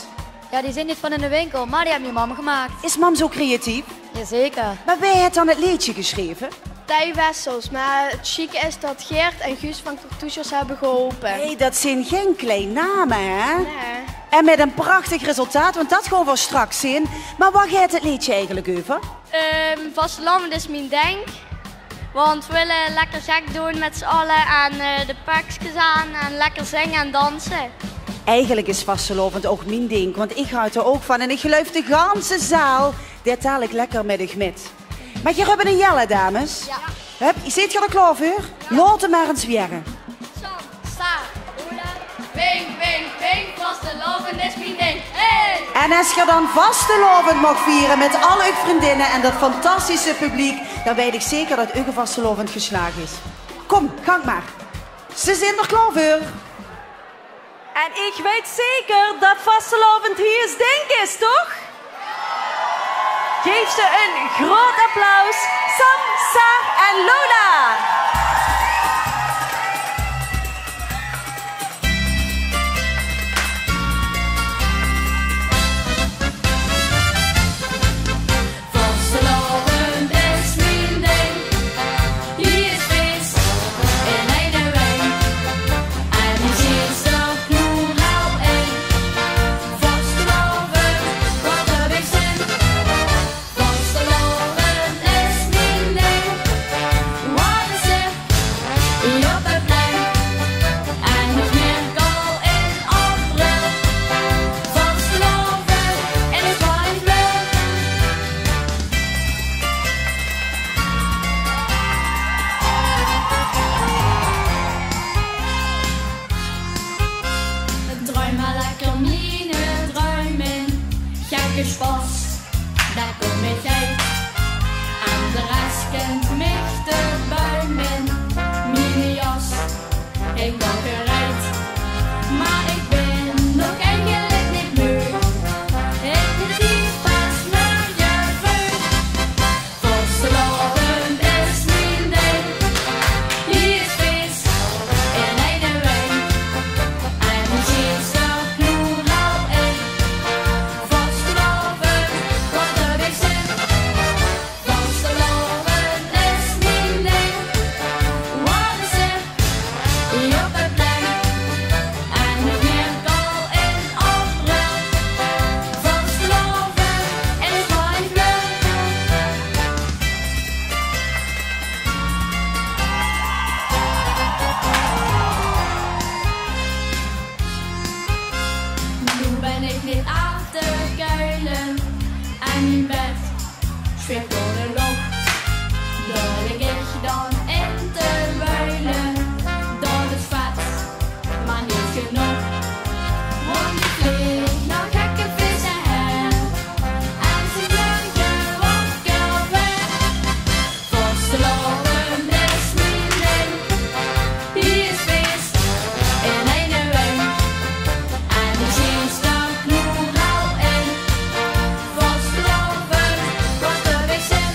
Jao, die zeen neet van in de winkel, mer die höb mien mam gemaak. Is mam zoe creatief? Jaozeker. Mer wae haet dan 't leedje gesjreve? Thei Wessels, mer 't sjieke is dat Geert en Guus van Cartouches höbbe geholpe. Hey, dat zeen gein klein name, hè? Nae. En mit ein prachtig resultaat, want dat gaon v'r straks zeen. Mer wao geit 't leedje eigelik euver? Ehm, vastelaovend is mien ding. Want v'r wille lekker gek doon mit z'n alle en, eh, de pekskes aan en lekker zinge en danse. Eigelik is vastelaovend ouch mien ding, want ich haoj d'r ouch van. En ich geluif de ganse zaal deit dalik lekker mit uch mit. Mer geer höbt ein jelle, dames. Jao. Höb, zeet geer d'r klaor veur? Jao. Laot 'm mer ins waere. Sam, Saar, Lola. Wink, wink, wink, vastelaovend is mien ding. Hey! En es geer dan vastelaovend maag viere mit al uch vriendinne en dat fantastische publiek, dan weit ich zeker dat uche vastelaovend geslaag is. Kóm, gank mer. Ze zeen d'r klaor veur. En ich weit zeker dat vastelaovend hie eur dink is, toch? Gaef ze ein groeat applaus, Sam, Saar en Lola. Vastelaovend is mien ding. Hie is fees in eine wink. En hie zit de knoer al in. Vastelaovend, waat höb ich zin. Vastelaovend is mien ding. Waat is 't? Jao, op 't plein. En nog mieë kal in april. Vastelaovend is waat ich wil. Druim mer lekker miene druim in. Gekke spas, dao kóm ich oet. En de res kint mich de buim in. Miene jas, ich bön gereid. Mer ich bön nog eigelik neet meug. In de tied pas mer jeveug. Vastelaovend is mien ding. Hie is fees in eine wink. En hie zit de knoer al in. Vastelaovend, waat höb ich zin. Vastelaovend is mien ding. Waat is 't? Jao, op 't plein. En nog mieë kal in april. Vastelaovend is waat ich wil. Noe bön ich neet aan te kuile. En mien bed sjwiemt door de loch. Dao lik ich dan in te wuile. Dat is vet, mer neet genóg. Want ich vleeg nao Gekkefees haer. En ze juiche wakker waer. Vastelaovend is mien ding. Hie is fees in eine wink. En hie zit de knoer al in. Vastelaovend, waat höb ich zin.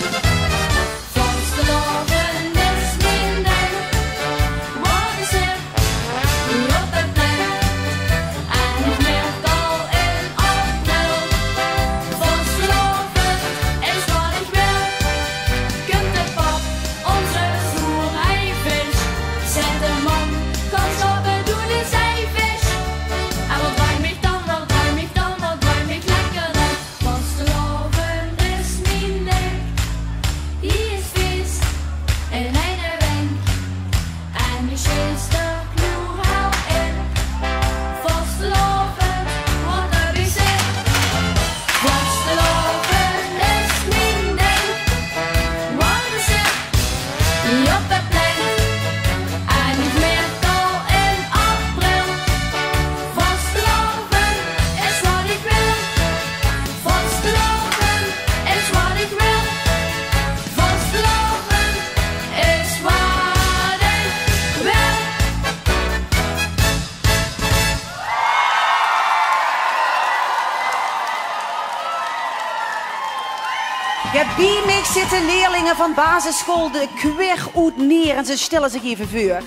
Ja, bie mich zitte leerlinge van basisschool De Kwer oet Neer en ze stelle zich effe veur.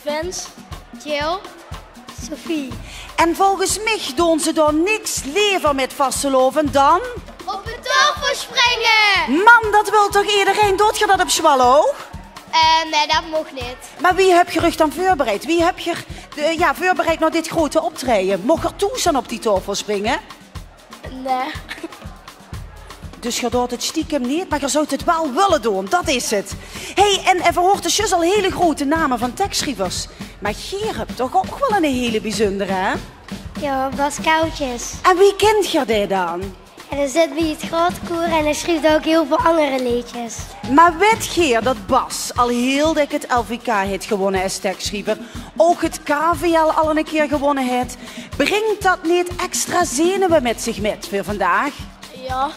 Vince. Jill. Sophie. En volges mich doon ze dao niks lever mit vastelaovend dan op de taofel springe. Man, dat wilt toch ederein? Doot geer dat op sjoal ouch? Eh, nae, dat moch neet. Mer wie höb geer uch dan veurbereid? Wie höb geer, eh, ja, veurbereid nao dit groete optraeje? Moch geer thoes dan op die taofel springe? Nae. Dus geer doot 't stiekem neet, mer geer zouwt 't waal wille doon, dat is 't. Hey, en, en veer hoorte zjus al hele groete name van tekstschrievers. Mer geer höb toch ouch waal 'n hele biezundere, hè? Ja, Bas Koutjes. En wie kint geer dae dan? En dae zit bie 't Groot Koer en dae schrief ouch hiel väöl anger leedjes. Mer wit geer dat Bas al hiel dèk 't L V K haet gewonne es tekstschriever? Ouch 't K V L al 'ne kier gewonne haet? Bringk dat neet extra zenuwe mit zich mit veur vandaag? Ja.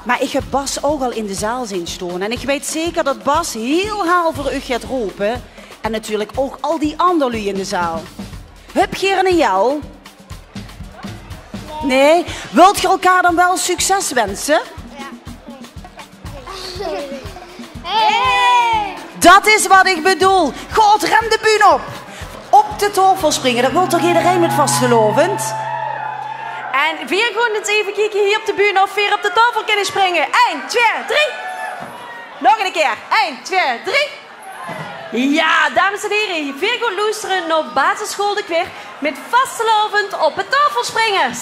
Mer ich höb Bas ouch al in de zaal zeen staon. En ich weit zeker dat Bas hiel hel veur uch geit rope. En natuurlik ouch al die anger luuj in de zaal. Höb geer 'n jel? Nae? Wilt geer elkaar dan waal succes winse? Hey! Dat is wat ich bedoel. Good, ren de bühne op. Op de taofel springe, dat wilt toch ederein mit vastelaovend? En veer gaon ins effe kieke hie op de bühne of veer op de taofel kinne springe. Ein, twieë, drie. Nog 'ne kier. Ein, twieë, drie. Ja, dames en here, veer gaon loestere nao basisschool De Kwer mit vastelaovend op de taofelspringers.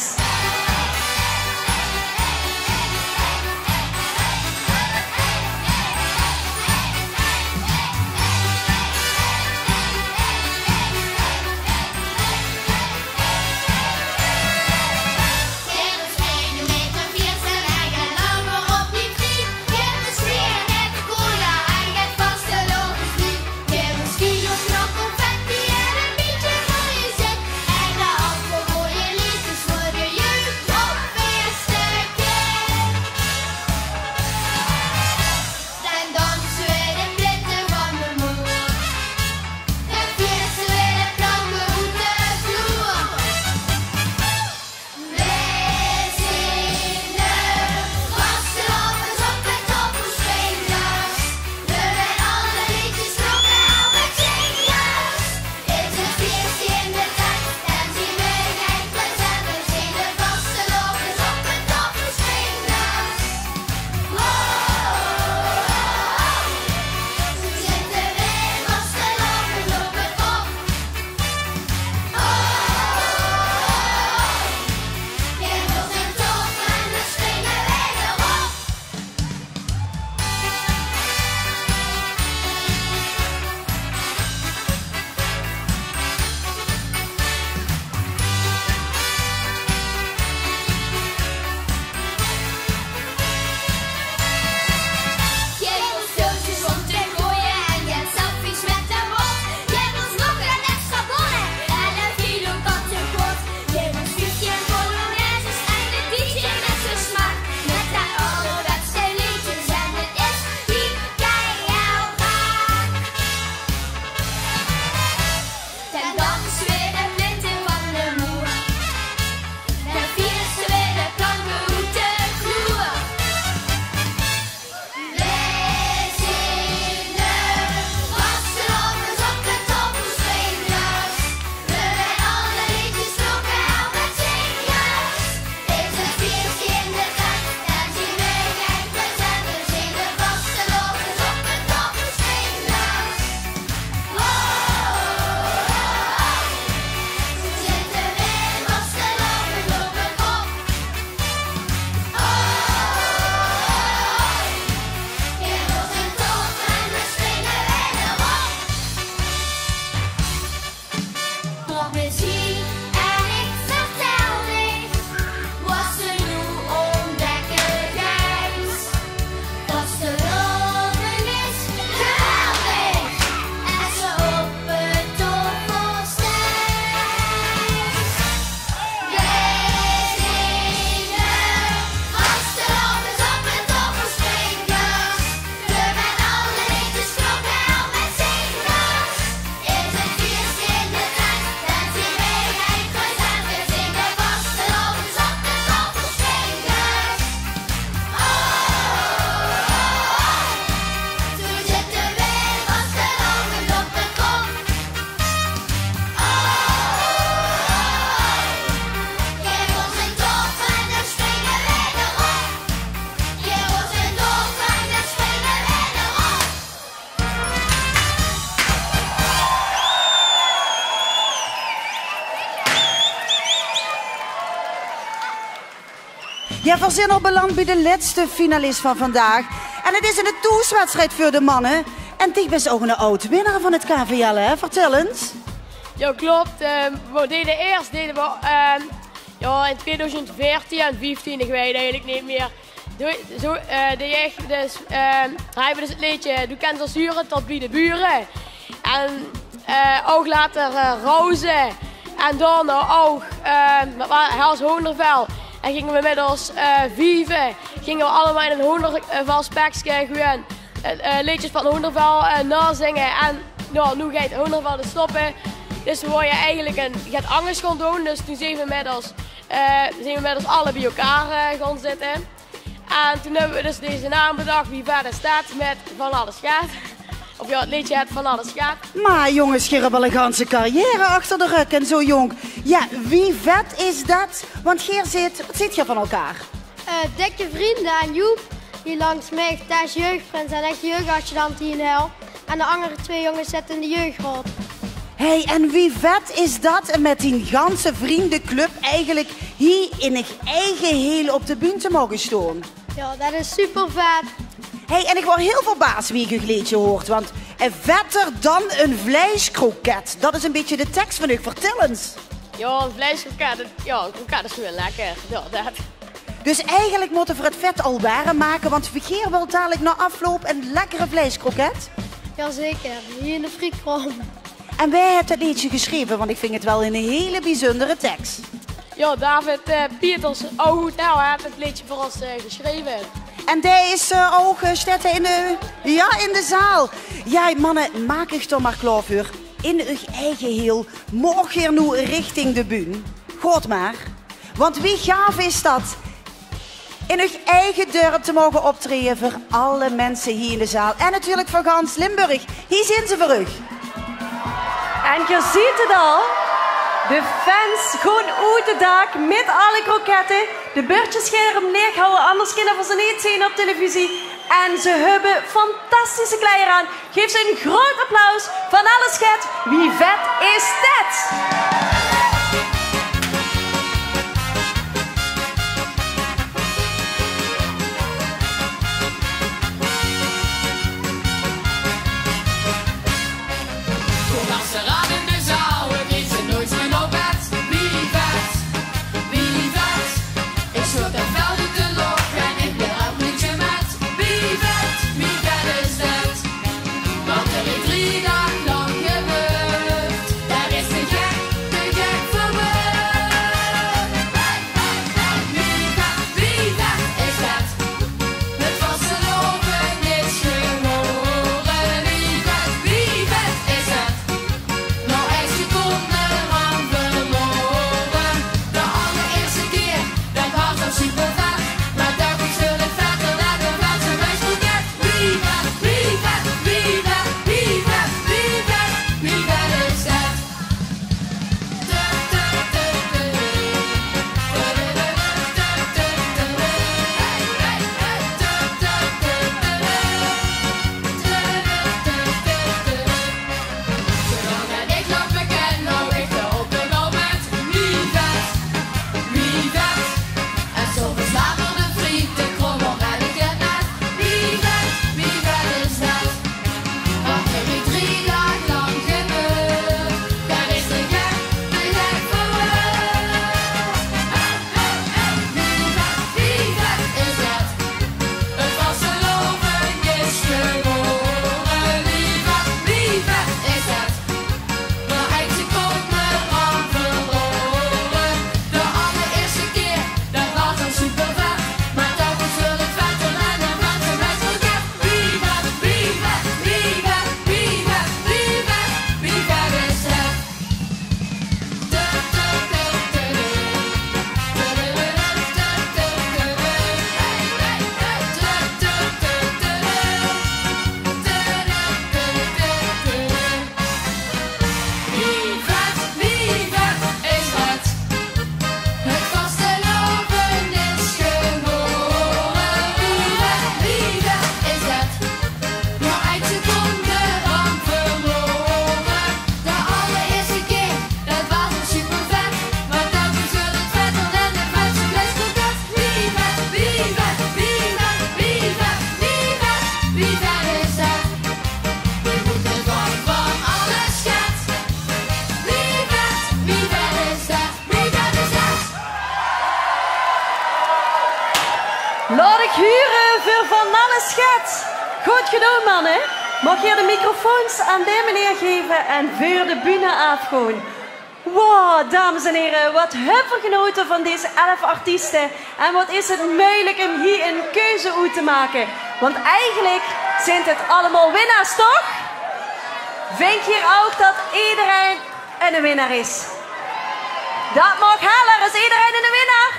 Jao, veer zeen al beland bie de lètste finalis van vandaag. En 't is 'n thoeswedstrijd veur de manne. En dich bis ouch 'nen aod-winnaar van 't K V L, hè? Vertèl ins. Jao, klop. Ehm, veer deje eers, deje veer, ehm, jao, in tweeduizend veertien en vieftien, ich weit 't eigelik neet mie. Doe, zo, eh, deje ich dus, ehm, höbbe veer dus 't leedje Doe kèns ós hure tot bie de bure. En, eh, ouch later, eh, Roze. En dan ouch, eh, wat waor 't, Hels Hoondervel. En ginge veer mit ós, eh, vieve, ginge veer allemaol in 'n hoondervelspekske gewoon, eh, eh, leedjes van Hoondervel, eh, naozinge. En, jao, noe geit Hoondervel dus stoppe. Dus veer wouwe eigelik 'n, get angers gaon doon. Dus toen zeen veer mit ós, eh, zeen veer mit ós alle bie-ein, eh, gaon zitte. En toen höbbe veer dus deze naam bedach, Wie vet is det, mit Van alles get. Of jao, 't leedje hèt Van alles get. Mer jónges, geer höb al 'n ganse carrière achter de rök en zo jónk. Jao, wie vet is det? Want geer zeet, wat zeet geer van elkaar? Eh, dikke vrinde. En Joep, hie langs mich, dae is jeugdprins en ich jeugdadjudant hie in Hel. En de anger twee jónges zitte in de jeugdraod. Hey, en wie vet is det um mit dien ganse vrieëndeclub eigelik hie in eur eige heel op de bühne te moge staon? Jao, det is super vet. Hey, en ich waor hiel verbaas wie ich eur leedje hoort, want, eh, vetter dan 'n vleiskroket. Det is 'n bietje de teks van uch. Vertèl ins. Jao, 'n vleiskroket, det, jao, 'n kroket is gewoon lekker. Jao, det. Dus eigelik mótte veer 't vet al werm make, want veer gaon waal dalik nao afloup 'n lekkere vleiskroket. Jaozeker, hie in de frietkraom. En wae haet 't leedje gesjreve? Want ich vinj 't waal 'n hele biezundere teks. Jao, David, eh, Pieters, ouch good, haet 't leedje veur ós, eh, gesjreve. En dae is, eh, ouch, eh, steit in de, jao, in de zaal. Jao, manne, maak uch d'r mer klaor veur. In eur eige heel, morge noe richting de bühne. Gaot mer. Want wie gaaf is det? In eur eige dörp te moge optraeje veur alle minse hie in de zaal. En natuurlik veur gans Limburg. Hie zeen ze veur uch. En geer zeet 't al. De fans gaon oet 't daak mit alle krokette. De bördjes gaon veer umleeg hawwe, anders kinne veer ze neet zeen op televisie. En ze höbbe fantastische kleier aan. Gaef ze 'n groot applaus. Van alles get, wie vet is det? Kom achteraan in de zaal, wie vet, wie vet. Ich sjud 't veld oet de lóch en ich wil 't leedje mit. Wie vet, wie vet is det? Want d'r is drie daag lang gebeurd. D'r is te gek, te Hure veur Van Alles Get. Good gedoon, manne. Maag ich de microfoons aan dae meneer geve en veur de bühne aafgoon. Wow, dames en here, wat höbbe v'r genote van dees elf artieste. En wat is 't meujelik um hie 'n keuze oet te make. Want eigelik zint 't allemaol winnaars, toch? Vingt geer ouch dat ederein 'ne winnaar is? Dat maag heller. Is ederein 'ne winnaar?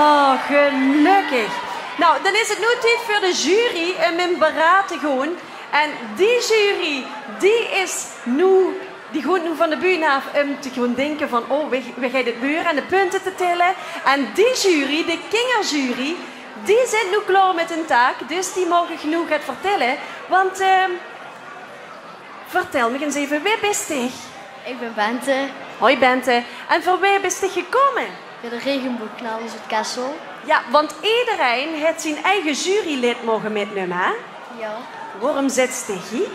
Oh, gelökkig. Nou, dan is 't noe tied veur de jury um in beraad te goon. En die jury, die is noe, die goont noe van de bühne aaf um te goon dinke van, oh, wie, wie geit 't weure en de punte te tille. En die jury, de kingerjury, die zint noe klaor mit hun taak, dus die maag ich noe get vertille. Want, ehm, vertel mich ins effe, wae bis dich? Ich bin Bente. Hoi Bente. En veur wae bis dich gekómme? Veur de Regenboogknallers oet Kessel. Jao, want ederein haet zien eige jurylid moge mitnumme, hè? Jao. Waorum zits dich hie?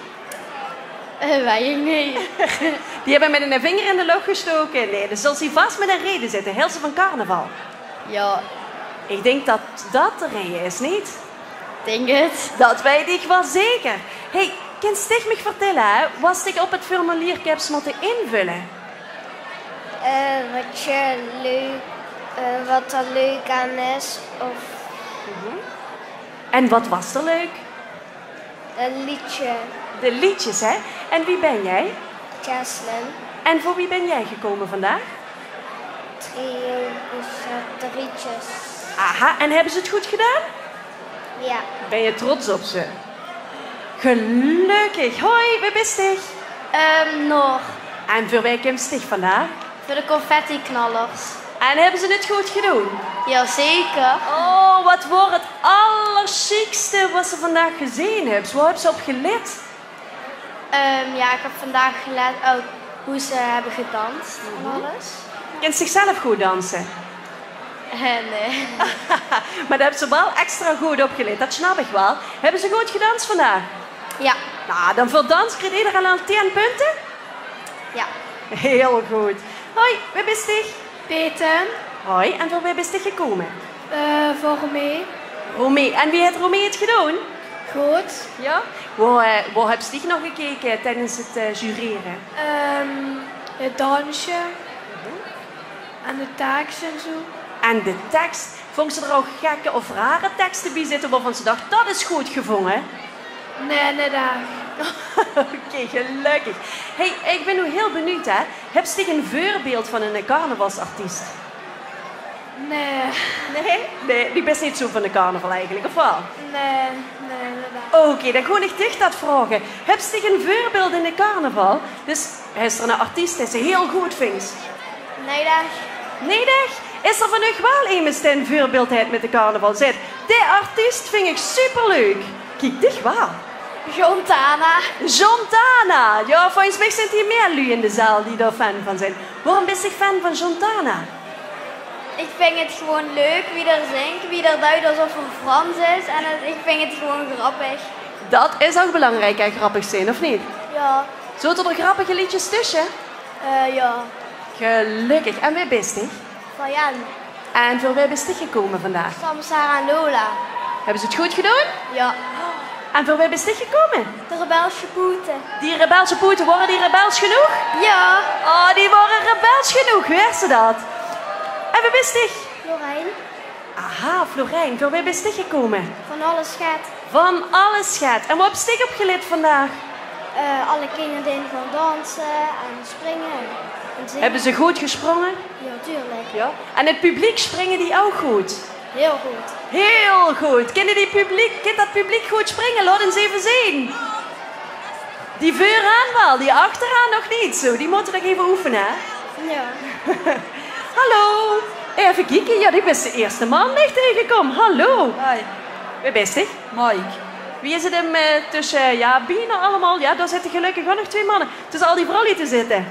Eh, weit ich neet. Die höbbe mit eine vinger in de loch gestoke. Nae, dao zal ze vas mit ein raeje zitte. Hilt ze van carnaval? Jao. Ich dink dat dat de raeje is, neet? Dink 't. Dat weit ich waal zeker. Hey, kins dich mich vertelle, hè, wat dich op 't formulierke höbs mótte invulle? Eh, wat je leuk, eh, wat er leuk aan is, of Mhm. En wat was er leuk? Een liedje. De liedjes, hè? En wie ben jij? Jesslyn. En voor wie ben jij gekomen vandaag? Trio Bucet Rietjes. Aha, en hebben ze het goed gedaan? Ja. Ben je trots op ze? Gelökkig. Hoi, wae bis dich? Ehm, Noor. En veur wae kums dich vandaag? Veur de confettiknallers. En höbbe ze 't good gedoon? Jazeker. Oh, wat waor 't allersjiekste wat ze vandaag gezeen höbs? Wo höbs ze op gelet? Ehm, ja, ik heb vandaag gelet ook hoe ze hebben gedanst en alles. Kins dich zelf good danse? Eh, nee. Mer dao höbs se waal extra good op gelet, dat snap ich waal. Höbbe ze good gedans vandaag? Ja. Nou, dan veur dans kriet ederein al tien punte? Ja. Hiel good. Hoi, wae bis dich? Peten. Hoi, en veur wae bis dich gekómme? Eh, veur Romee. Romee. En wie haet Romee 't gedoon? Good. Ja? Wo, eh, wo höbs dich nao gekeke tiedes 't, eh, jurere? Ehm, 't dansje. En de teks en zo. En de teks? Vóngs se d'r ouch gekke of rare tekste bie zitte wovan se dachs, dat is good gevónge? Nee, nee, daag. Oké, gelökkig. Hey, ich bin noe hiel benuujd, hè. Höbs dich ein veurbeeld van eine carnavalsartiest? Nee. Nee? Nee, doe bis neet zo van de carnaval eigelik, of waal? Nee, nee, inderdaad. Oké, dan gaon ich dich dat vraoge. Höbs dich ein veurbeeld in de carnaval? Dus, is d'r eine artiest dae se hiel good vinjs? Neet ech. Neet ech? Is d'r van uch waal emes dae ein veurbeeld haet mit de carnaval? Zaet: dae artiest vinj ich superleuk. Kiek, dich waal. Jontana. Jontana. Ja, volges mich zint hie mier luuj in de zaal die dao fan van zint. Waorum bis dich fan van Jontana? Ik vind het gewoon leuk wie er zingt, wie er duidt alsof er Frans is. En het, ik vind het gewoon grappig. Dat is ouch belangriek, hè, grappig zeen, of neet? Ja. Zote d'r grappige leedjes tösse? Eh, ja. Gelökkig. En wae bis dich? Fayan. En veur wae bis dich gekómme vandaag? Samsara en Lola. Höbbe ze 't good gedoon? Ja. En veur wae bis dich gekómme? De Rebelsje Poete. Die Rebelsje Poete, waore die rebels genóg? Ja. Oh, die waore rebels genóg, huurs se dat? En wae bis dich? Florijn. Aha, Florijn, veur wae bis dich gekómme? Van Alles Get. Van Alles Get. En wo höbs dich op gelet vandaag? Eh, alle kinger die gaan danse en springe en zinge. Höbbe ze good gesprónge? Ja, tuurlijk. Ja. En 't publiek, springe die ouch good? Hiel good. Hiel good. Kinne die publiek, kint dat publiek good springe? Laot ins effe zeen. Die veuraan waal, die achteraan nog neet zo. Die mótte nog effe oefene, hè? Ja. Hallo. Effe kieke. Ja, doe bis de ierste man dae ich taengekóm. Hallo. Hoi. Wae bis dich? Mike. Wie is 't um, eh, tösse, ja, bienao allemaol, ja, dao zitte gelökkig ouch nog twee manne, tösse al die vrouwluuj te zitte?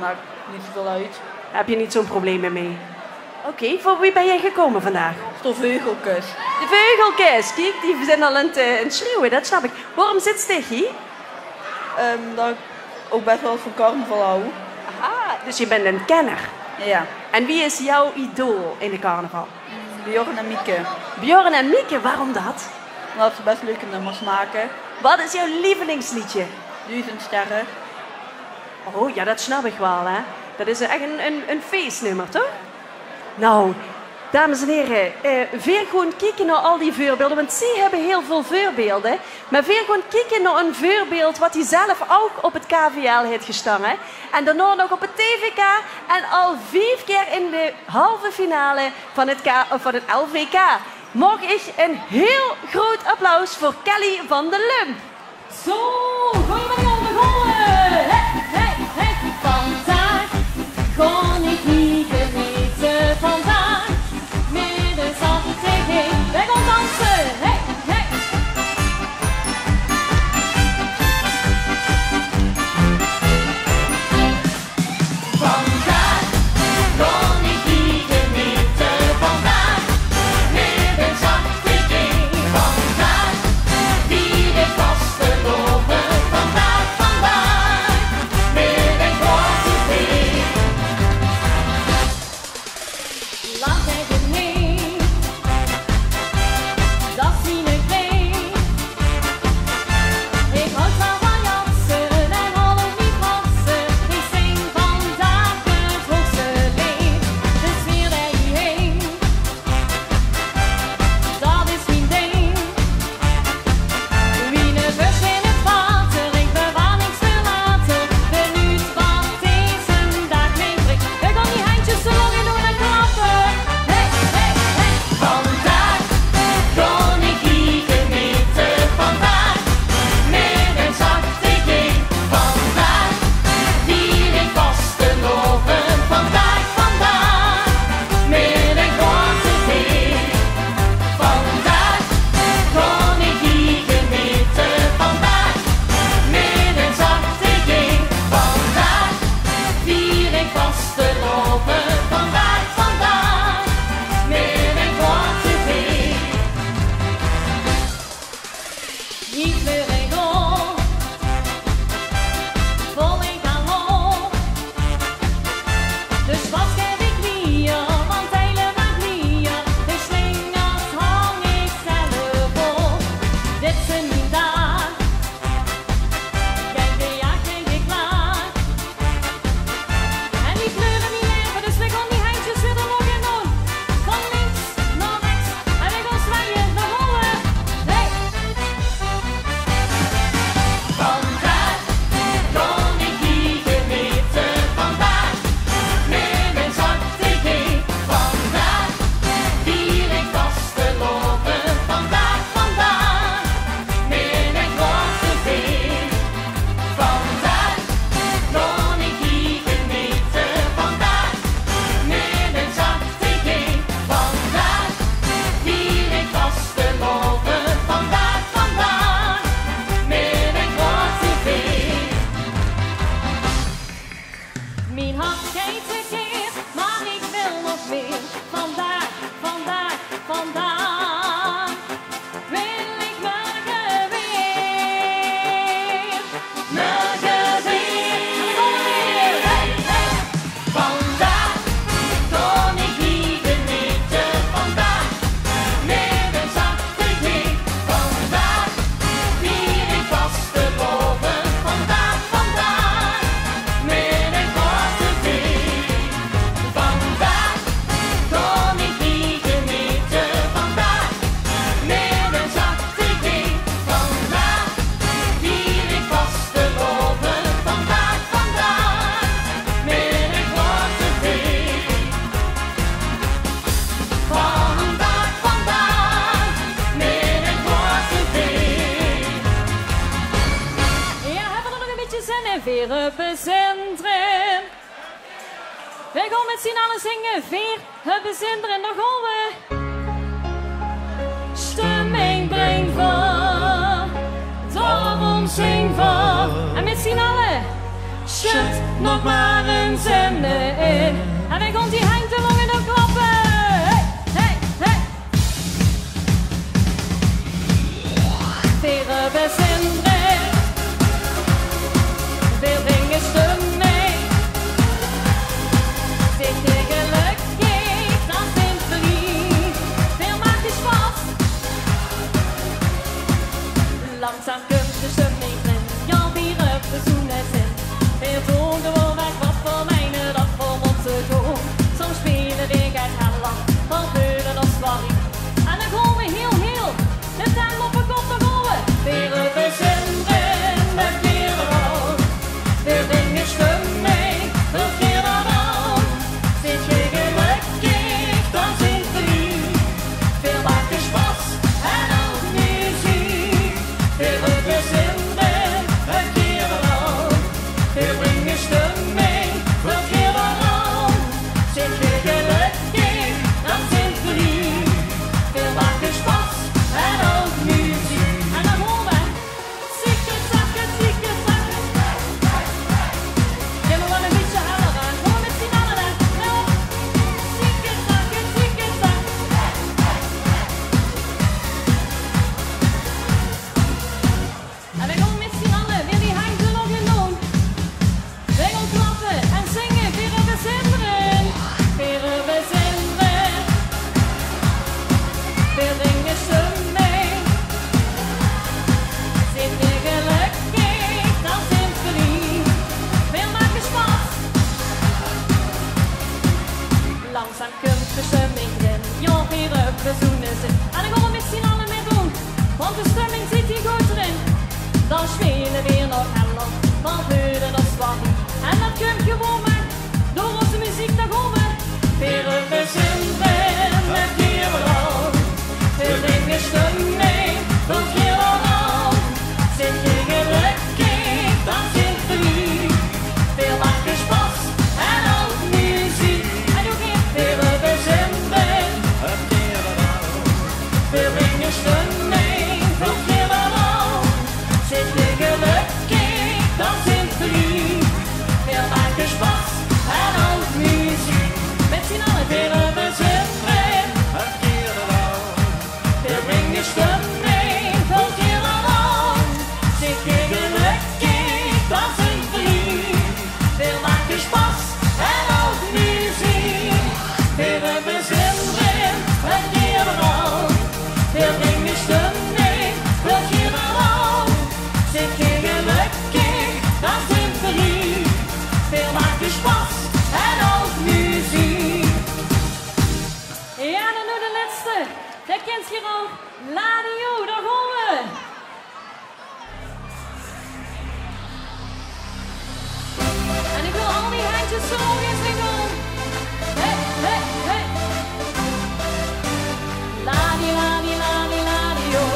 Maak neet zoväöl oet. Höbs se neet zo'n probleem mei? Oké, veur wae bis dich gekómme vandaag? De Veugelkes. De Veugelkes, kiek, die zint al aan 't, eh, aan 't sjreeuwe, dat snap ich. Waorum zits dich hie? Ehm, dat ik ook best wel van carnaval hou. Aha, dus je bent een kenner. Ja. En wie is jouw idool in de carnaval? Bjorn en Mieke. Bjorn en Mieke, waarom dat? Omdat ze best leuke nummers maken. Wat is jouw lievelingsliedje? Duizend Sterren. Oh ja, dat snap ik wel, hè. Dat is echt een, een, een feestnummer, toch? Nou, dames en heren, eh, veer goon kieke nao al die veurbeelde, want zie hebbe heel veel veurbeelde. Maar veer goon kieke nao een veurbeeld wat die zelf ook op het K V L heeft gestange. En daonao nog op het T V K en al vief keer in de halve finale van het, K, of van het L V K. Mag ik een heel groot applaus voor Kelly van de Lum. Zo, gooi maar aan de goal. Hey, hey, hey. Vandaag kan ik niet genieten, vandaag met een zachte G. Wij gaan dansen. Hey, hey. Vandaag kan ik niet genieten, vandaag met een zachte G. Vandaag vier ik vastelaovend, vandaag, vandaag met een grote V. Lach tegen mich, dat is mien idee. Ik houd van jassen en hol op mien krassen. Ik zing vandaag het hoogste leed. De sfeer bij u heen, dat is mien ding. Wie 'ne vis in 't water, ik bewaar niks verlaten. Benieuwd wat deze daag meebrengt. We gaan die handjes zo lang doen en klappen. Hey, hey, hey. Vandaag kan ik niet genieten, vandaag met een zachte G. Vandaag vier ik vastelaovend, vandaag, vandaag met een grote V. Vandaag kan ik niet genieten, vandaag met een zachte G. Vandaag vier ik vastelaovend, vandaag, vandaag met een grote V. Niet meer in rol, vol in galop. Dus wat heb ik hier, want helemaal hier. De slingers hang ik zelf op. Dit is mien daag, geen gejaagd, geen geklaagd. En die kleuren die leven, dus we gaan die handjes weer omhoog en doen. Van links naar rechts. En we gaan zwaaien, we rollen. Hey! Vandaag kan ik niet genieten, vandaag met een zachte G. Vandaag vier ik vastelaovend, vandaag, vandaag met een grote V. Vandaag kan ik niet genieten, vandaag met een zachte G. Vandaag vier ik vastelaovend, vandaag, vandaag met een grote V. Mien hart geit tekeer, maar ik wil nog meer. Vandaag, vandaag, vandaag wil ik morgen weer. Morgen weer. Hey, hey. Vandaag kan ik niet genieten, vandaag met een zachte G. Vandaag vier ik vastelaovend, vandaag, vandaag met een grote V. Vandaag kan ik niet genieten, vandaag met een zachte G. Vandaag vier ik vastelaovend, vandaag, vandaag met een grote V. Vandaag, vandaag met een grote V. Ja, hebbe we nog een bietje zin in? Veer höbbe zin d'rin. We gaan met zien allen zingen. Veer höbbe zin d'rin. Nog alweer. Stemming brengt we, daarom zing we. En met zien allen. Schud nog maar eens in de in. En we gaan die henj de longen op klappen. Hey, hey, hey. Veer höbbe zin d'rin. Veer bringe stemming. Zit je gelukkig, dan zint v'r hie. Stemming veur iedereen. Zit je gelukkig, dan zit je. Veer make sjpas en ouch meziek. Mèt zien alle veer höbbe zin in. Veer bringe stemming veur iedereen. Zit je gelukkig, dan zit je. Veer make sjpas en ouch meziek. Veer höbbe zin in, veur iedereen. Veer bringe stemming veur iedereen. Zit je gelukkig, dan zit je. Veer make sjpas en ouch meziek. Jao, dan noe de lèste. Dae kènt geer ouch. Ladio, dao gaon v'r. En ich wil al die hendjes zo hoog ins zien doon. Hey, hey, hey. Ladi, ladi, ladi, ladi, oh.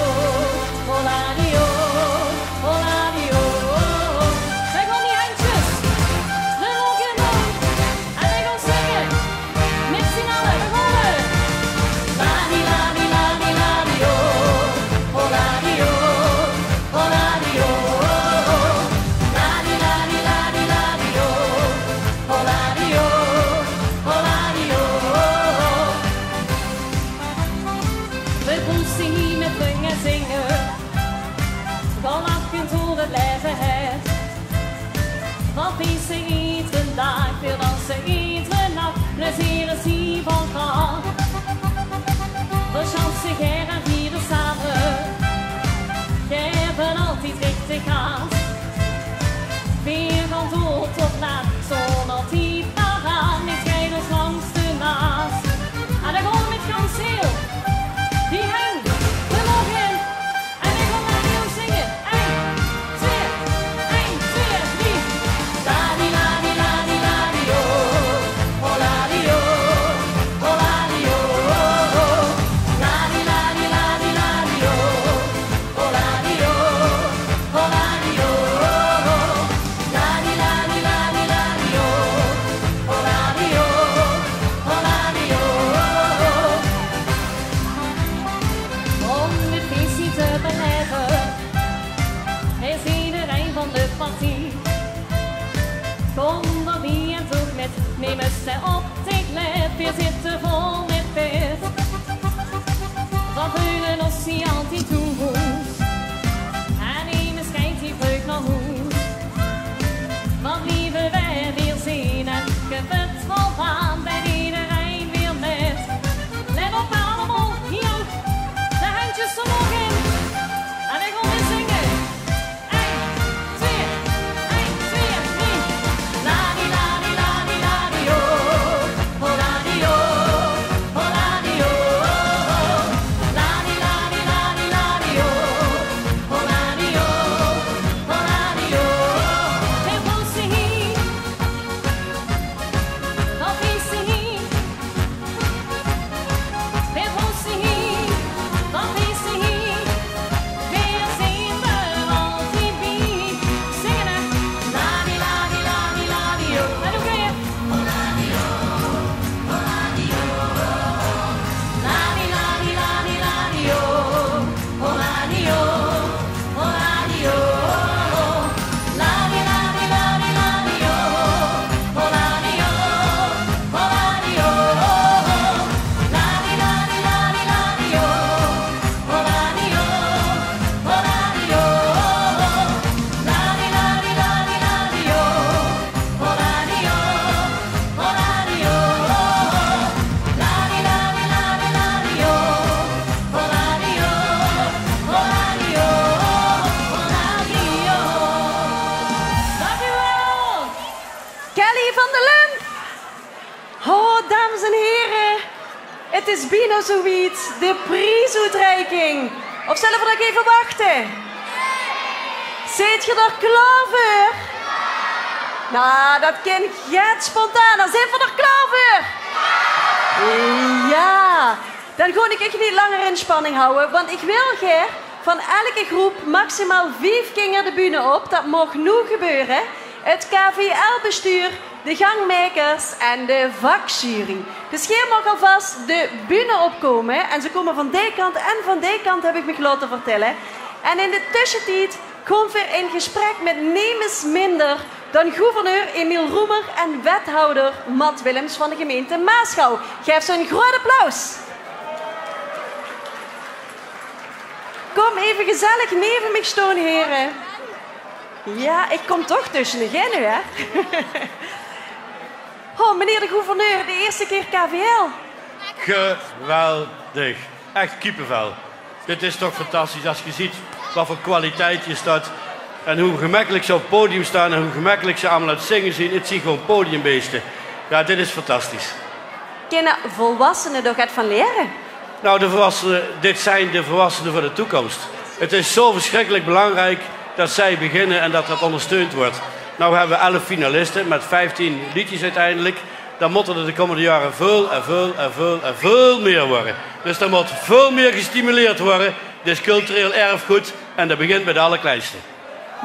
Oh, ladi, oh. Oh, ladi, oh. Zeg maar die hendjes. De lok in. En ich wil zinge. Mèt zien alle, v'r gaon. Ladi, ladi, ladi, ladi, oh. Oh, ladi, oh. Oh, ladi, oh. Ladi, ladi, ladi, ladi, oh. Oh, ladi, oh. Oh, ladi, oh. V'r móste hie mèt zinge, zinge. Gaon lache door 't laeve haer. Wat is er iedere daag, veer danse iedere nach, plezeer is hie van gaar. Veer sjatse gaer en viere same, gaeve altied richtig gaas. Veer gaon door tot laat, zónger tied nao raam, ich riej ós langs de naas. En dan gaon v'r mèt gans hiel die heng, v'r moge in. En ich wil ladio zinge. Ein, twee, ein, twee, drie. Ladi, ladi, ladi, ladi, oh. Oh, ladi, oh. Oh, ladi, oh. Ladi, ladi, ladi, ladi, oh. Oh, ladi, oh. Oh, ladi, oh. Ladi, ladi, ladi, ladi, oh. Oh, ladi, oh. Oh, ladi, oh. Óm dit feesje te belaeve, is iederein van de partie. Kóm d'r bie en doog mèt, num ós op dich lèf, veer zitte vol mèt pit. Veer veule ós hie altied thoes. En nemes geit hie vreug nao hoes. Veer blieve wae veer zeen en geveul voldaan, bie iederein weer mèt. Let op, allemaol, hie ouch. De hendjes omhoog in. En ich wil weer zinge. Ein, twee, ein, twee, drie. Ladi, ladi, ladi, ladi, oh. Oh, ladi, oh. Oh, ladi, oh. Ladi, ladi, ladi, ladi, oh. Oh, ladi, oh. Oh, ladi, oh. Veer móste hie. Wat is er hie? Veer móste hie. Wat is er hie? Veer zeen d'r altied bie. Zinge, hè. Ladi, ladi, ladi, ladi, oh. En nog ein kier. Dank u wel. Kelly van de Lump. Oh, dames en here, 't is bienao zoe wied. De priesoetreiking. Of zölle v'r nog effe wachte? Zeet geer d'r klaor veur? Noe, dat kin get spontaner. Zeen v'r d'r klaor veur? Jao. Dan gaon ich uch neet langer in spanning hawwe, want ich wil gaer van eder groep maximaal vief kinger de bühne op. Dat maag noe gebeure. 't K V L-bestuur De gangmaekers en de vakjury. Dus geer maag alvas de bühne opkómme. En ze kómme van die kant en van die kant, höb ich mich laote vertèlle. En in de tössetied kómme veer in gesprek mit nemes minder dan gouverneur Emiel Roemer en wethouder Matt Willems van de gemeinte Maasgouw. Gaef ze ein groeat applaus. Kóm effe gezellig neve mich staon, here. Jao, ich kóm toch tösse de genne, hè? Ho, meneer de gouverneur, de ierste kier K V L. Geweldig. Ech kiepevel. Dit is toch fantastisch es ge zeet waat veur kwaliteit hie steit. En wie gemekkelik ze op 't podium staon en wie gemekkelik ze allemaol aan 't zinge zeen. 't Zeen gewoon podiumbeeste. Jao, dit is fantastisch. Kinne volwassene dao get van liere? Nou, de volwassene, dit zijn de volwassenen van de toekomst. Het is zo verschrikkelijk belangrijk dat zij beginnen en dat dat ondersteund wordt. Nou hebben we elf finalisten met vijftien liedjes uiteindelijk. Dan moeten er de komende jaren veel en veel en veel en veel meer worden. Dus er moet veel meer gestimuleerd worden. Dit is cultureel erfgoed en dat begint bij de allerkleinste.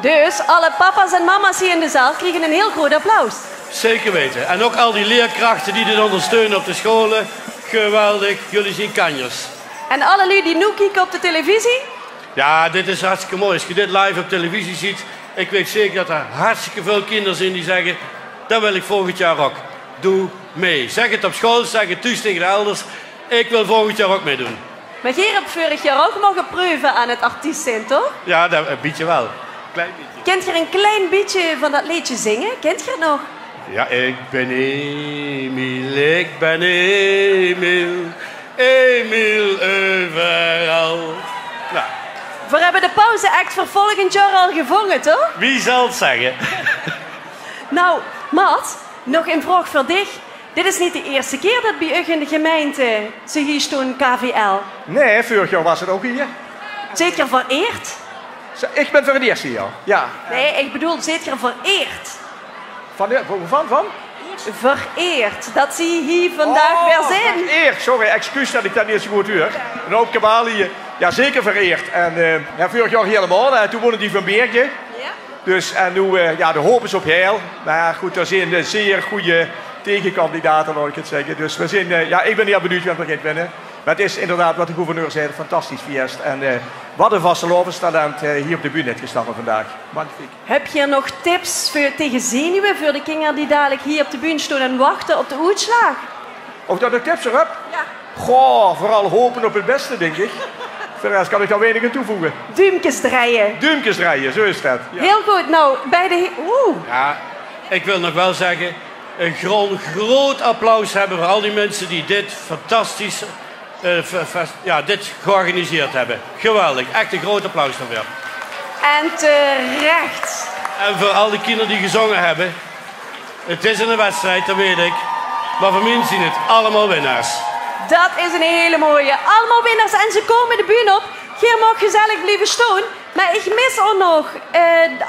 Dus alle papa's en mama's hie in de zaal kriege ein hiel groeat applaus. Zeker weten. En ook al die leerkrachten die dit ondersteunen op de scholen. Geweldig, jullie zien kanjers. En alle luuj die noe kieke op de televisie? Ja, dit is hartstikke mooi. Als je dit live op televisie ziet, ik weet zeker dat er hartstikke veel kinderen zijn die zeggen: "Dat wil ik volgend jaar ook. Doe mee." Zeg het op school, zeg het thuis tegen de elders: "Ik wil volgend jaar ook meedoen." Mer geer höb vörig jaor ouch moge preuve aan 't artiest zeen, toch? Ja, dat, een beetje wel. Klein beetje. Kint geer ein klein bietje van dat leedje zinge? Kint geer 't nog? Ja, ik ben Emiel, ik ben Emiel. Emiel overal. Nou. Veer höbbe de pauze-act veur volgend jaor al gevónge, toch? Wie zal 't zeggen? Nou, Matt, nog ein vraog veur dich. Dit is neet de ierste kier dat bie uch in de gemeinte ze hie stoon, K V L. Nee, vörig jaor was het ook hier. Zeet geer vereerd? Zo, ik ben voor het eerst hier, ja. Nee, ich bedoel, zeet geer vereerd? Van de, van, van? Vereerd, dat ze hie vandaag weer zeen. Vereerd, sorry, excuus dat ik dat niet zo goed huur. Een hoop kabaal hier. Ja, zeker vereerd. En eh, ja, vorig jaar helemaal. Hè. Toen wonnen die van Bergen. Ja. Dus, en noe, eh, ja, de hoop is op heil. Maar goed, er zijn eh, zeer goede tegenkandidaten, laat ik het zeggen. Dus we zijn, eh, ja, ik ben heel benieuwd wie er gaat winnen. Maar het is inderdaad, wat de gouverneur zei, een fantastisch feest. En eh, wat een vastelaovestalent eh, hier op de bühne heeft gestaan vandaag. Magnifiek. Höb geer nog tips veur, tege zenuwe veur de kinger die dalik hie op de bühne stoon en wachte op de oetslaag? Of dat ik tips op heb? Ja. Goh, vooral hopen op het beste, denk ik. Voor de rest kan ik daar weinig aan toevoegen. Duumkes drejje. Duumkes drejje, zo is dat. Ja. Hiel good. Nou, bij de he-, oeh. Ja, ik wil nog wel zeggen, een gro-, groot applaus hebben voor al die mensen die dit fantastisch eh, fe-, fest-, ja, dit georganiseerd hebben. Geweldig. Echt een groot applaus daarvoor. En terecht. En voor al die kinderen die gezongen hebben. Het is een wedstrijd, dat weet ik. Maar voor mij zien het allemaal winnaars. Dat is ein hele mooie. Allemaol winnaars en ze kómme de bühne op. Geer maag gezellig blieve stoon. Mer ich mis ouch nog eh,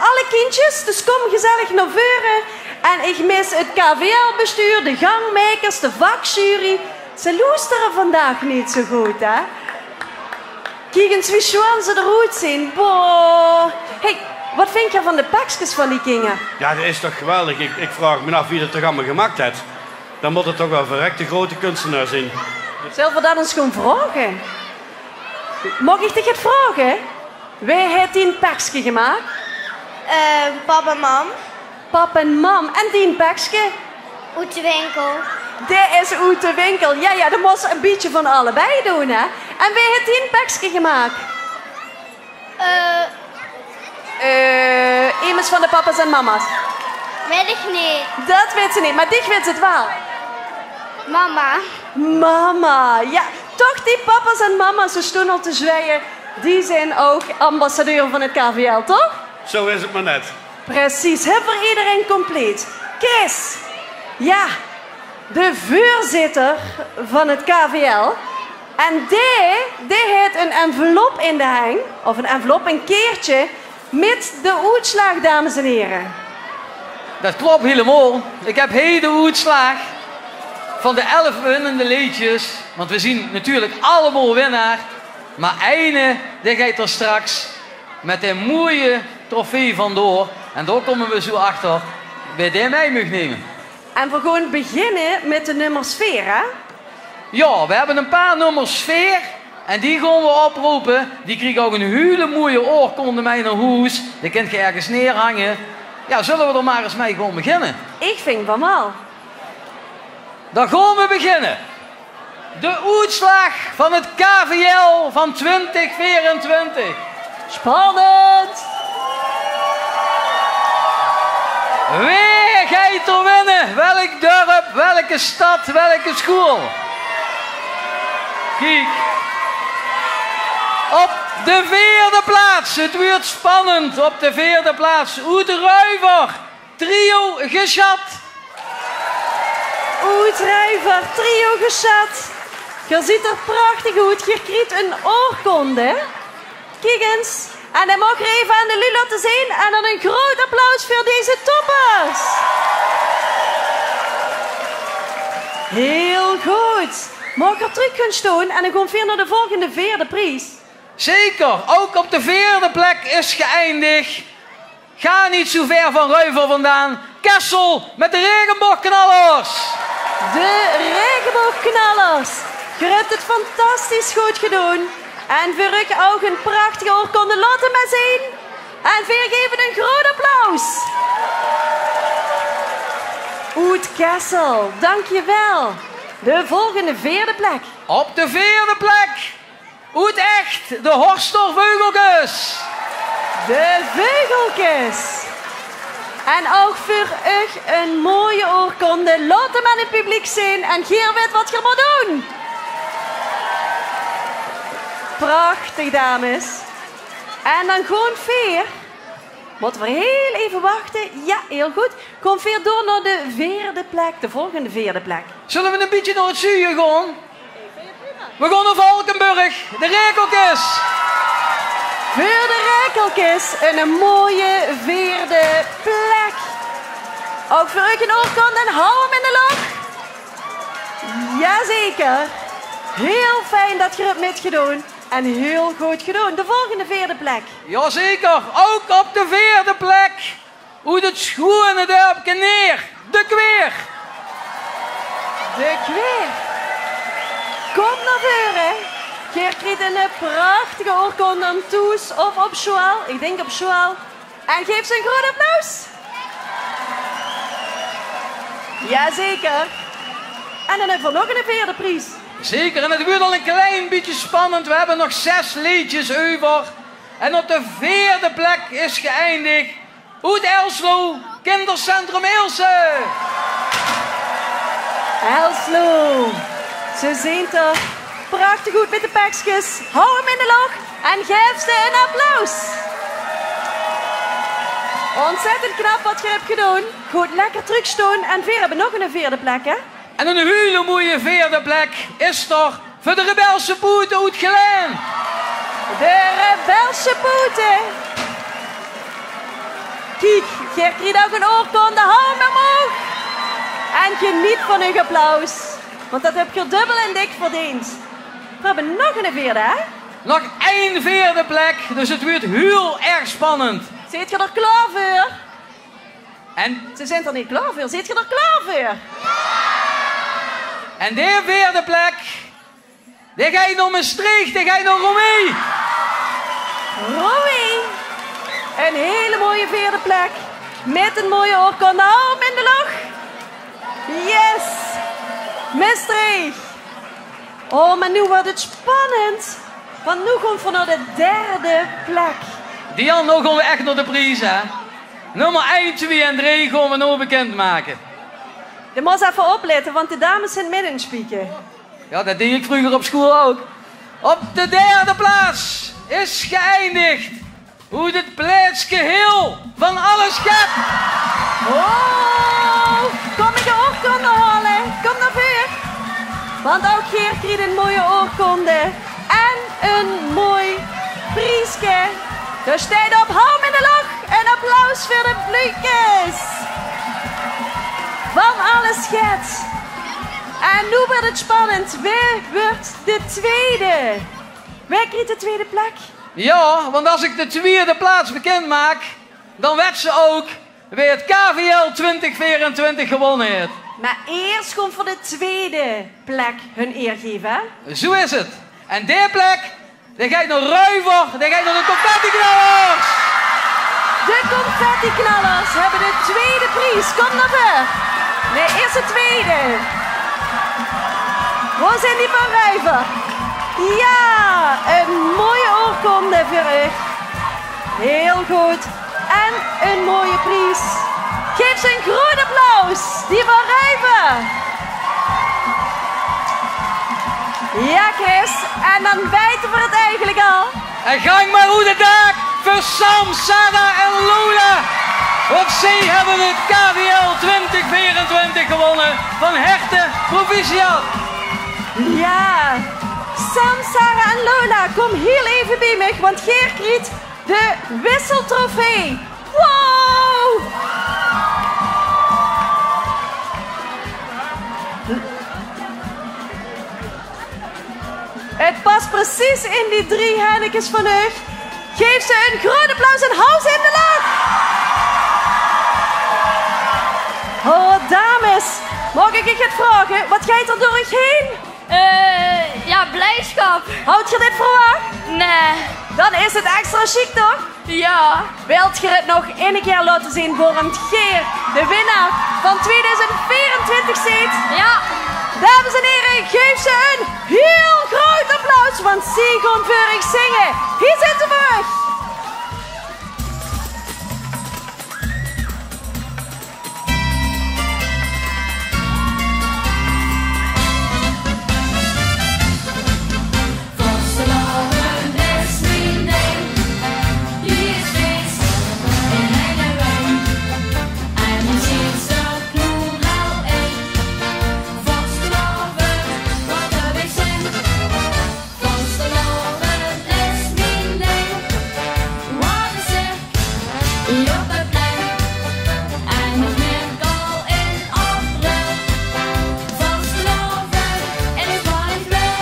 alle kindjes, dus kóm gezellig nao veure. En ich mis 't K V L-bestuur, de gangmaekers, de vakjury. Ze loestere vandaag neet zo good, hè? Kiek ins wie sjoon ze d'roet zeen. Boah. Hey, wat vindt geer van de pekskes van die kinger? Ja, dat is toch geweldig. Ik, ik vraag me af wie dat toch allemaal gemaakt heeft. Dan moet het toch wel verrekte grote kunstenaar zijn. Zölle v'r dat ins gewoon vraoge? Maag ich dich 't vraoge? Wae haet dien pekske gemaak? Eh, pap en mam. Pap en mam. En dien pekske? Oet de winkel. Dae is oet de winkel. Ja, ja, dan mós se ein bietje van allebei doon, hè? En wae haet dien pekske gemaak? Eh, Eh, emes van de papa's en mama's? Weit ich neet. Dat weit ze neet, mer dich weits 't waal. Mama. Mama, ja. Toch, die papa's en mama's, ze stoon al te zweie. Die zeen ouch ambassadeur van 't K V L, toch? Zo is het maar net. Precies, höbbe v'r ederein compleet. Chris, ja, de veurzitter van 't K V L. En dae, dae haet ein envelop in de heng, of ein envelop, ein kaertje, mit de oetslaag, dames en here. Dat klopt helemaal. Ik heb hier de oetslaag van de elf winnende leedjes. Want we zien natuurlijk allemaal winnaar. Maar eine, die gaat er straks met een mooie trofee vandoor. En daar komen we zo achter, wie die mee mag nemen. En veer gaon beginne mit de nummers veer, hè? Jao, veer höbbe e paar nummers veer. En die gaon veer oprope. Die kriege ouch 'n hiel moeie oorkonde mei nao hoes. Die kint geer örges neerhange. Jao, zölle veer d'r mer ins mei gaon beginne? Ich vinj van waal. Dan gaon veer beginne. De oetslaag van 't K V L van twintig veerentwintig. Spannend! Wae geit d'r winne? Welk dörp, welke stad, welke school? Kiek. Op de veerde plaats, 't wuuert spannend, op de veerde plaats, oet Ruiver. Trio Gesjat. Oet Ruiver, Trio Gesjat. Geer zeet d'r prachtig oet. Geer kriet 'n oorkonde. Kiek ins. En dan maog geer effe aan de luuj laote zeen. En dan e groot applaus veur deze toppers. Hiel good. Maog geer trök gaon staon en dan gaon veer nao de volgende veerde pries. Zeker, ouch op de veerde plek is geëindig. Gaar neet zoe wied van Ruiver vandaan. Kessel mit de Regenboogknallers. De Regenboogknallers. Geer höbt 't fantastisch good gedoon. En veur uch ouch 'n prachtige oorkonde. Laot 'm mer zeen. En veer gaeve e groot applaus. Oet Kessel, dankjewel. De volgende veerde plek. Op de veerde plek. Oet Echt, de Horster Veugelkes. De Veugelkes. En ouch veur uch 'n mooie oorkonde. Laot 'm aan 't publiek zeen en geer wit wat geer mót doon. Prachtig, dames. En dan gaon veer, mótte veer hiel effe wachte. Jao, hiel good. Gaon veer door nao de veerde plek, de volgende veerde plek. Zölle veer e bietje nao 't zuuje gaon? Veer gaon nao Valkeberg, de Rekelkes. Veur de Rekelkes 'n mooie veerde plek. Ouch veur uch 'n oorkonde en hou 'm in de loch. Jazeker. Hiel fijn det geer höbt mitgedoon. En hiel good gedoon. De volgende veerde plek. Jazeker, ouch op de veerde plek. Oet 't sjoeane dörpke Neer, de Kweer. De Kweer. Kóm nao veure. Geer kriet 'n prachtige oorkonde, thoes of op sjoal. Ich dink op sjoal. En gaef ze 'n groot applaus. Jazeker. En dan höbbe veer nog 'n veerde pries. Zeker, en 't wuuert al e klein bietje spannend. Veer höbbe nog zes leedjes euver. En op de veerde plek is geëindig Oet Elslo, Kindercentrum Ilse. Elslo. Ze zeen d'r prachtig oet mit de pekskes. Hou 'm in de loch en gaef ze 'n applaus. Ontzettend knap wat geer höbt gedoon. Good lekker trökstaon en veer höbbe nog 'n veerde plek, hè? En 'n hiel moeie veerde plek is d'r veur de Rebelse Poete oet Gelaen. De Rebelse Poete. Kiek, geer kriet ouch 'n oorkonde. Hou 'm omhoog. En geneet van eur applaus. Want det höb geer dubbel en dik verdeend. Veer höbbe nog 'n veerde, hè? Nog ein veerde plek, dus 't wuuert hiel erg spannend. Zeet geer d'r klaor veur? En ze zeen d'r neet klaor veur. Zeet geer d'r klaor veur? En de veerde plek, die geit nao Mestreech, die geit nao Romy. Romy, 'n hiel moeie veerde plek. Mit 'n moeie oorkonde. Hou 'm in de loch. Yes. Mestreech. Oh, mer noe wuuert 't spannend. Want noe gaon veer nao de derde plek. Dian, noe gaon veer ech nao de prieze, hè? Nummer ein, twie en drie gaon veer noe bekindmake. Doe mós effe oplètte, want de dames zeen mit aan 't spieke. Jao, det deej ich vreuger op sjoeal ouch. Op de derde plaats is geëindigd Oet 't plaetske Heel van Alles Get. Oh, kóm ich de oorkonde haole? Kóm nao veur. Want ouch geer kriet ein mooie oorkonde en ein mooi prieske. Dus steit op, hou 'm in de loch. Ein applaus veur de Bluukes van Alles Get. En noe wuuert 't spannend. Wae wuuert de twiede? Wae kriet de twiede plek? Jao, want es ich de twiede plaats bekindmaak, dan wèt ze ouch wae 't K V L twintig veerentwintig gewónne haet. Mer eers gaon v'r de twiede plek hun eer geve, hè? Zoe is 't. En dae plek, dae geit nao Ruiver, dae geit nao de Confettiknallers. De Confettiknallers höbbe de twiede pries. Kóm nao veur. Nae, eers de twiede. Wo zeen die van Ruiver? Jao, ein mooie oorkonde veur uch. Hiel good. En ein mooie pries. Gaef ze ein groot applaus, die van Ruiver. Jao, Chris, en dan weite v'r 't eigelik al. En gank mer oet 't daak veur Sam, Sarah en Lola. Want zie höbbe 't K V L twintig veerentwintig gewónne. Van herte proficiat. Jao, Sam, Sarah en Lola, kóm hiel effe bie mich, want geer kriet de wisseltrofee. Wow! 't Pas precies in die drie hennekes van uch. Gaef ze ein groot applaus en haw ze in de lóch. Oh, dames, maag ich uch get vraoge? Waat geit d'r door uch heen? Eh, jao, bliesjap. Hadt geer dit verwach? Nae. Dan is 't extra sjiek, toch? Jao. Wilt geer 't nog eine kier laote zeen waorum geer de winnaar van tweeduizend veerentwintig zeet? Jao. Dames en here, gaef ze ein hiel groot applaus, want zie gaon veur uch zinge. Hie zeen ze veur uch. Vastelaovend is mien ding, hie is fees in eine wei. En hie zit de knoer al in. Vastelaovend, waat höb ich zin. Vastelaovend is mien ding. Waat is 't? Jao, op 't plein. En ich merk al in april. Vastelaovend is waat ich wil.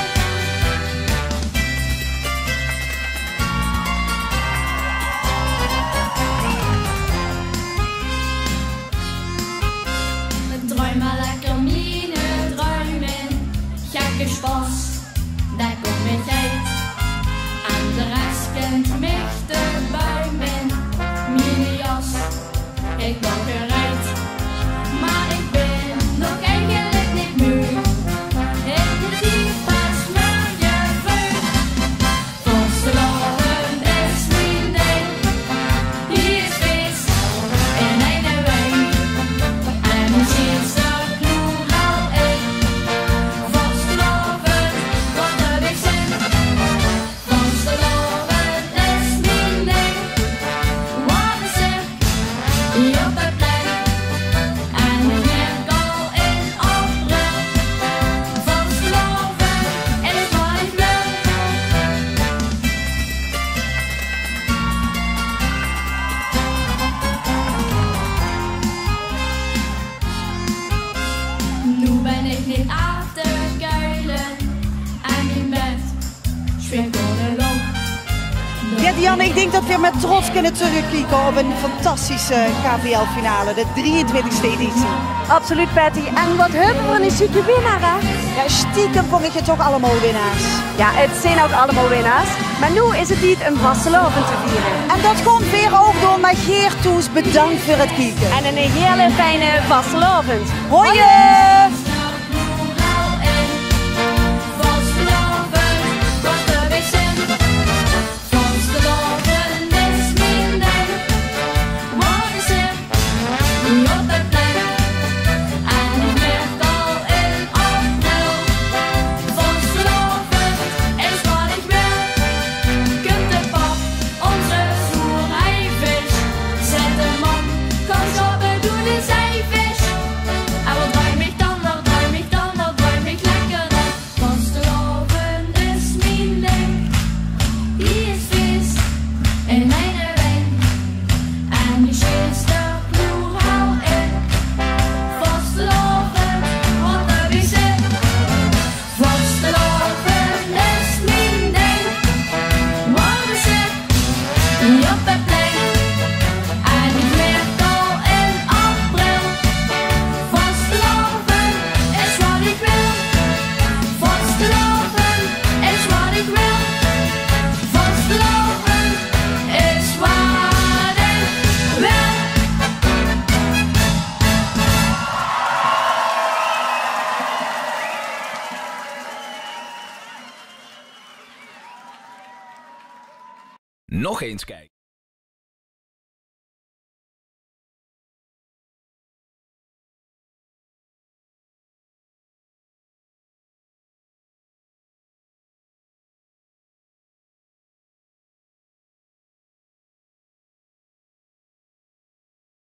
Druim mer lekker miene druim in. Gekke sjpas, dao kóm ich oet. En de res kint mich de buim in. Miene jas, ich bön gereid. Mer ich bön nog eigelik neet meug. In de tied pas mörge vreug. Vastelaovend is mien ding. Hie is fees in eine wei. En hie zit de knoer al in. Vastelaovend, waat höb ich zin. Vastelaovend is mien ding. Waat is 't? Jao, op 't plein. En ich merk al in april. Vastelaovend is waat ich wil. Noe bön ich neet aaf te kuile. En in bed Jao, Dianne, ich dink det veer mit trots kinne trökkieke op ein fantastische K V L-finale, de drieëntwintigste editie. Absoluut, Patty. En waat höbbe veer ein sjieke winnaar, hè? Jao, stiekem vónj ich 't toch allemaol winnaars. Jao, 't zeen ouch allemaol winnaars. Mer noe is 't tied óm vastelaovend te viere. En det gaon veer ouch doon, mer geer thoes, bedank veur 't kieke. En ein hiel fijne vastelaovend. Hoi! Hoi! Vastelaovend, waat höb ich zin. Vastelaovend is mien ding. Waat is 't? Op 't plein. En ich merk al in april. Vastelaovend is waat ich wil. Kump de pap, ózze zoerhaivesj. Zaet de mam: "Kóm sjlaope, doe de zeives." En waat druim ich dan, waat druim ich dan, waat druim ich lekker dan. Vastelaovend is mien ding. Hie is fees in eine wei. En hie zit de knoer al in. Vastelaovend, waat höb ich zin. Vastelaovend is mien ding. Waat is 't? Op 't plein. En ich merk al in april. Vastelaovend Nog eens kijken.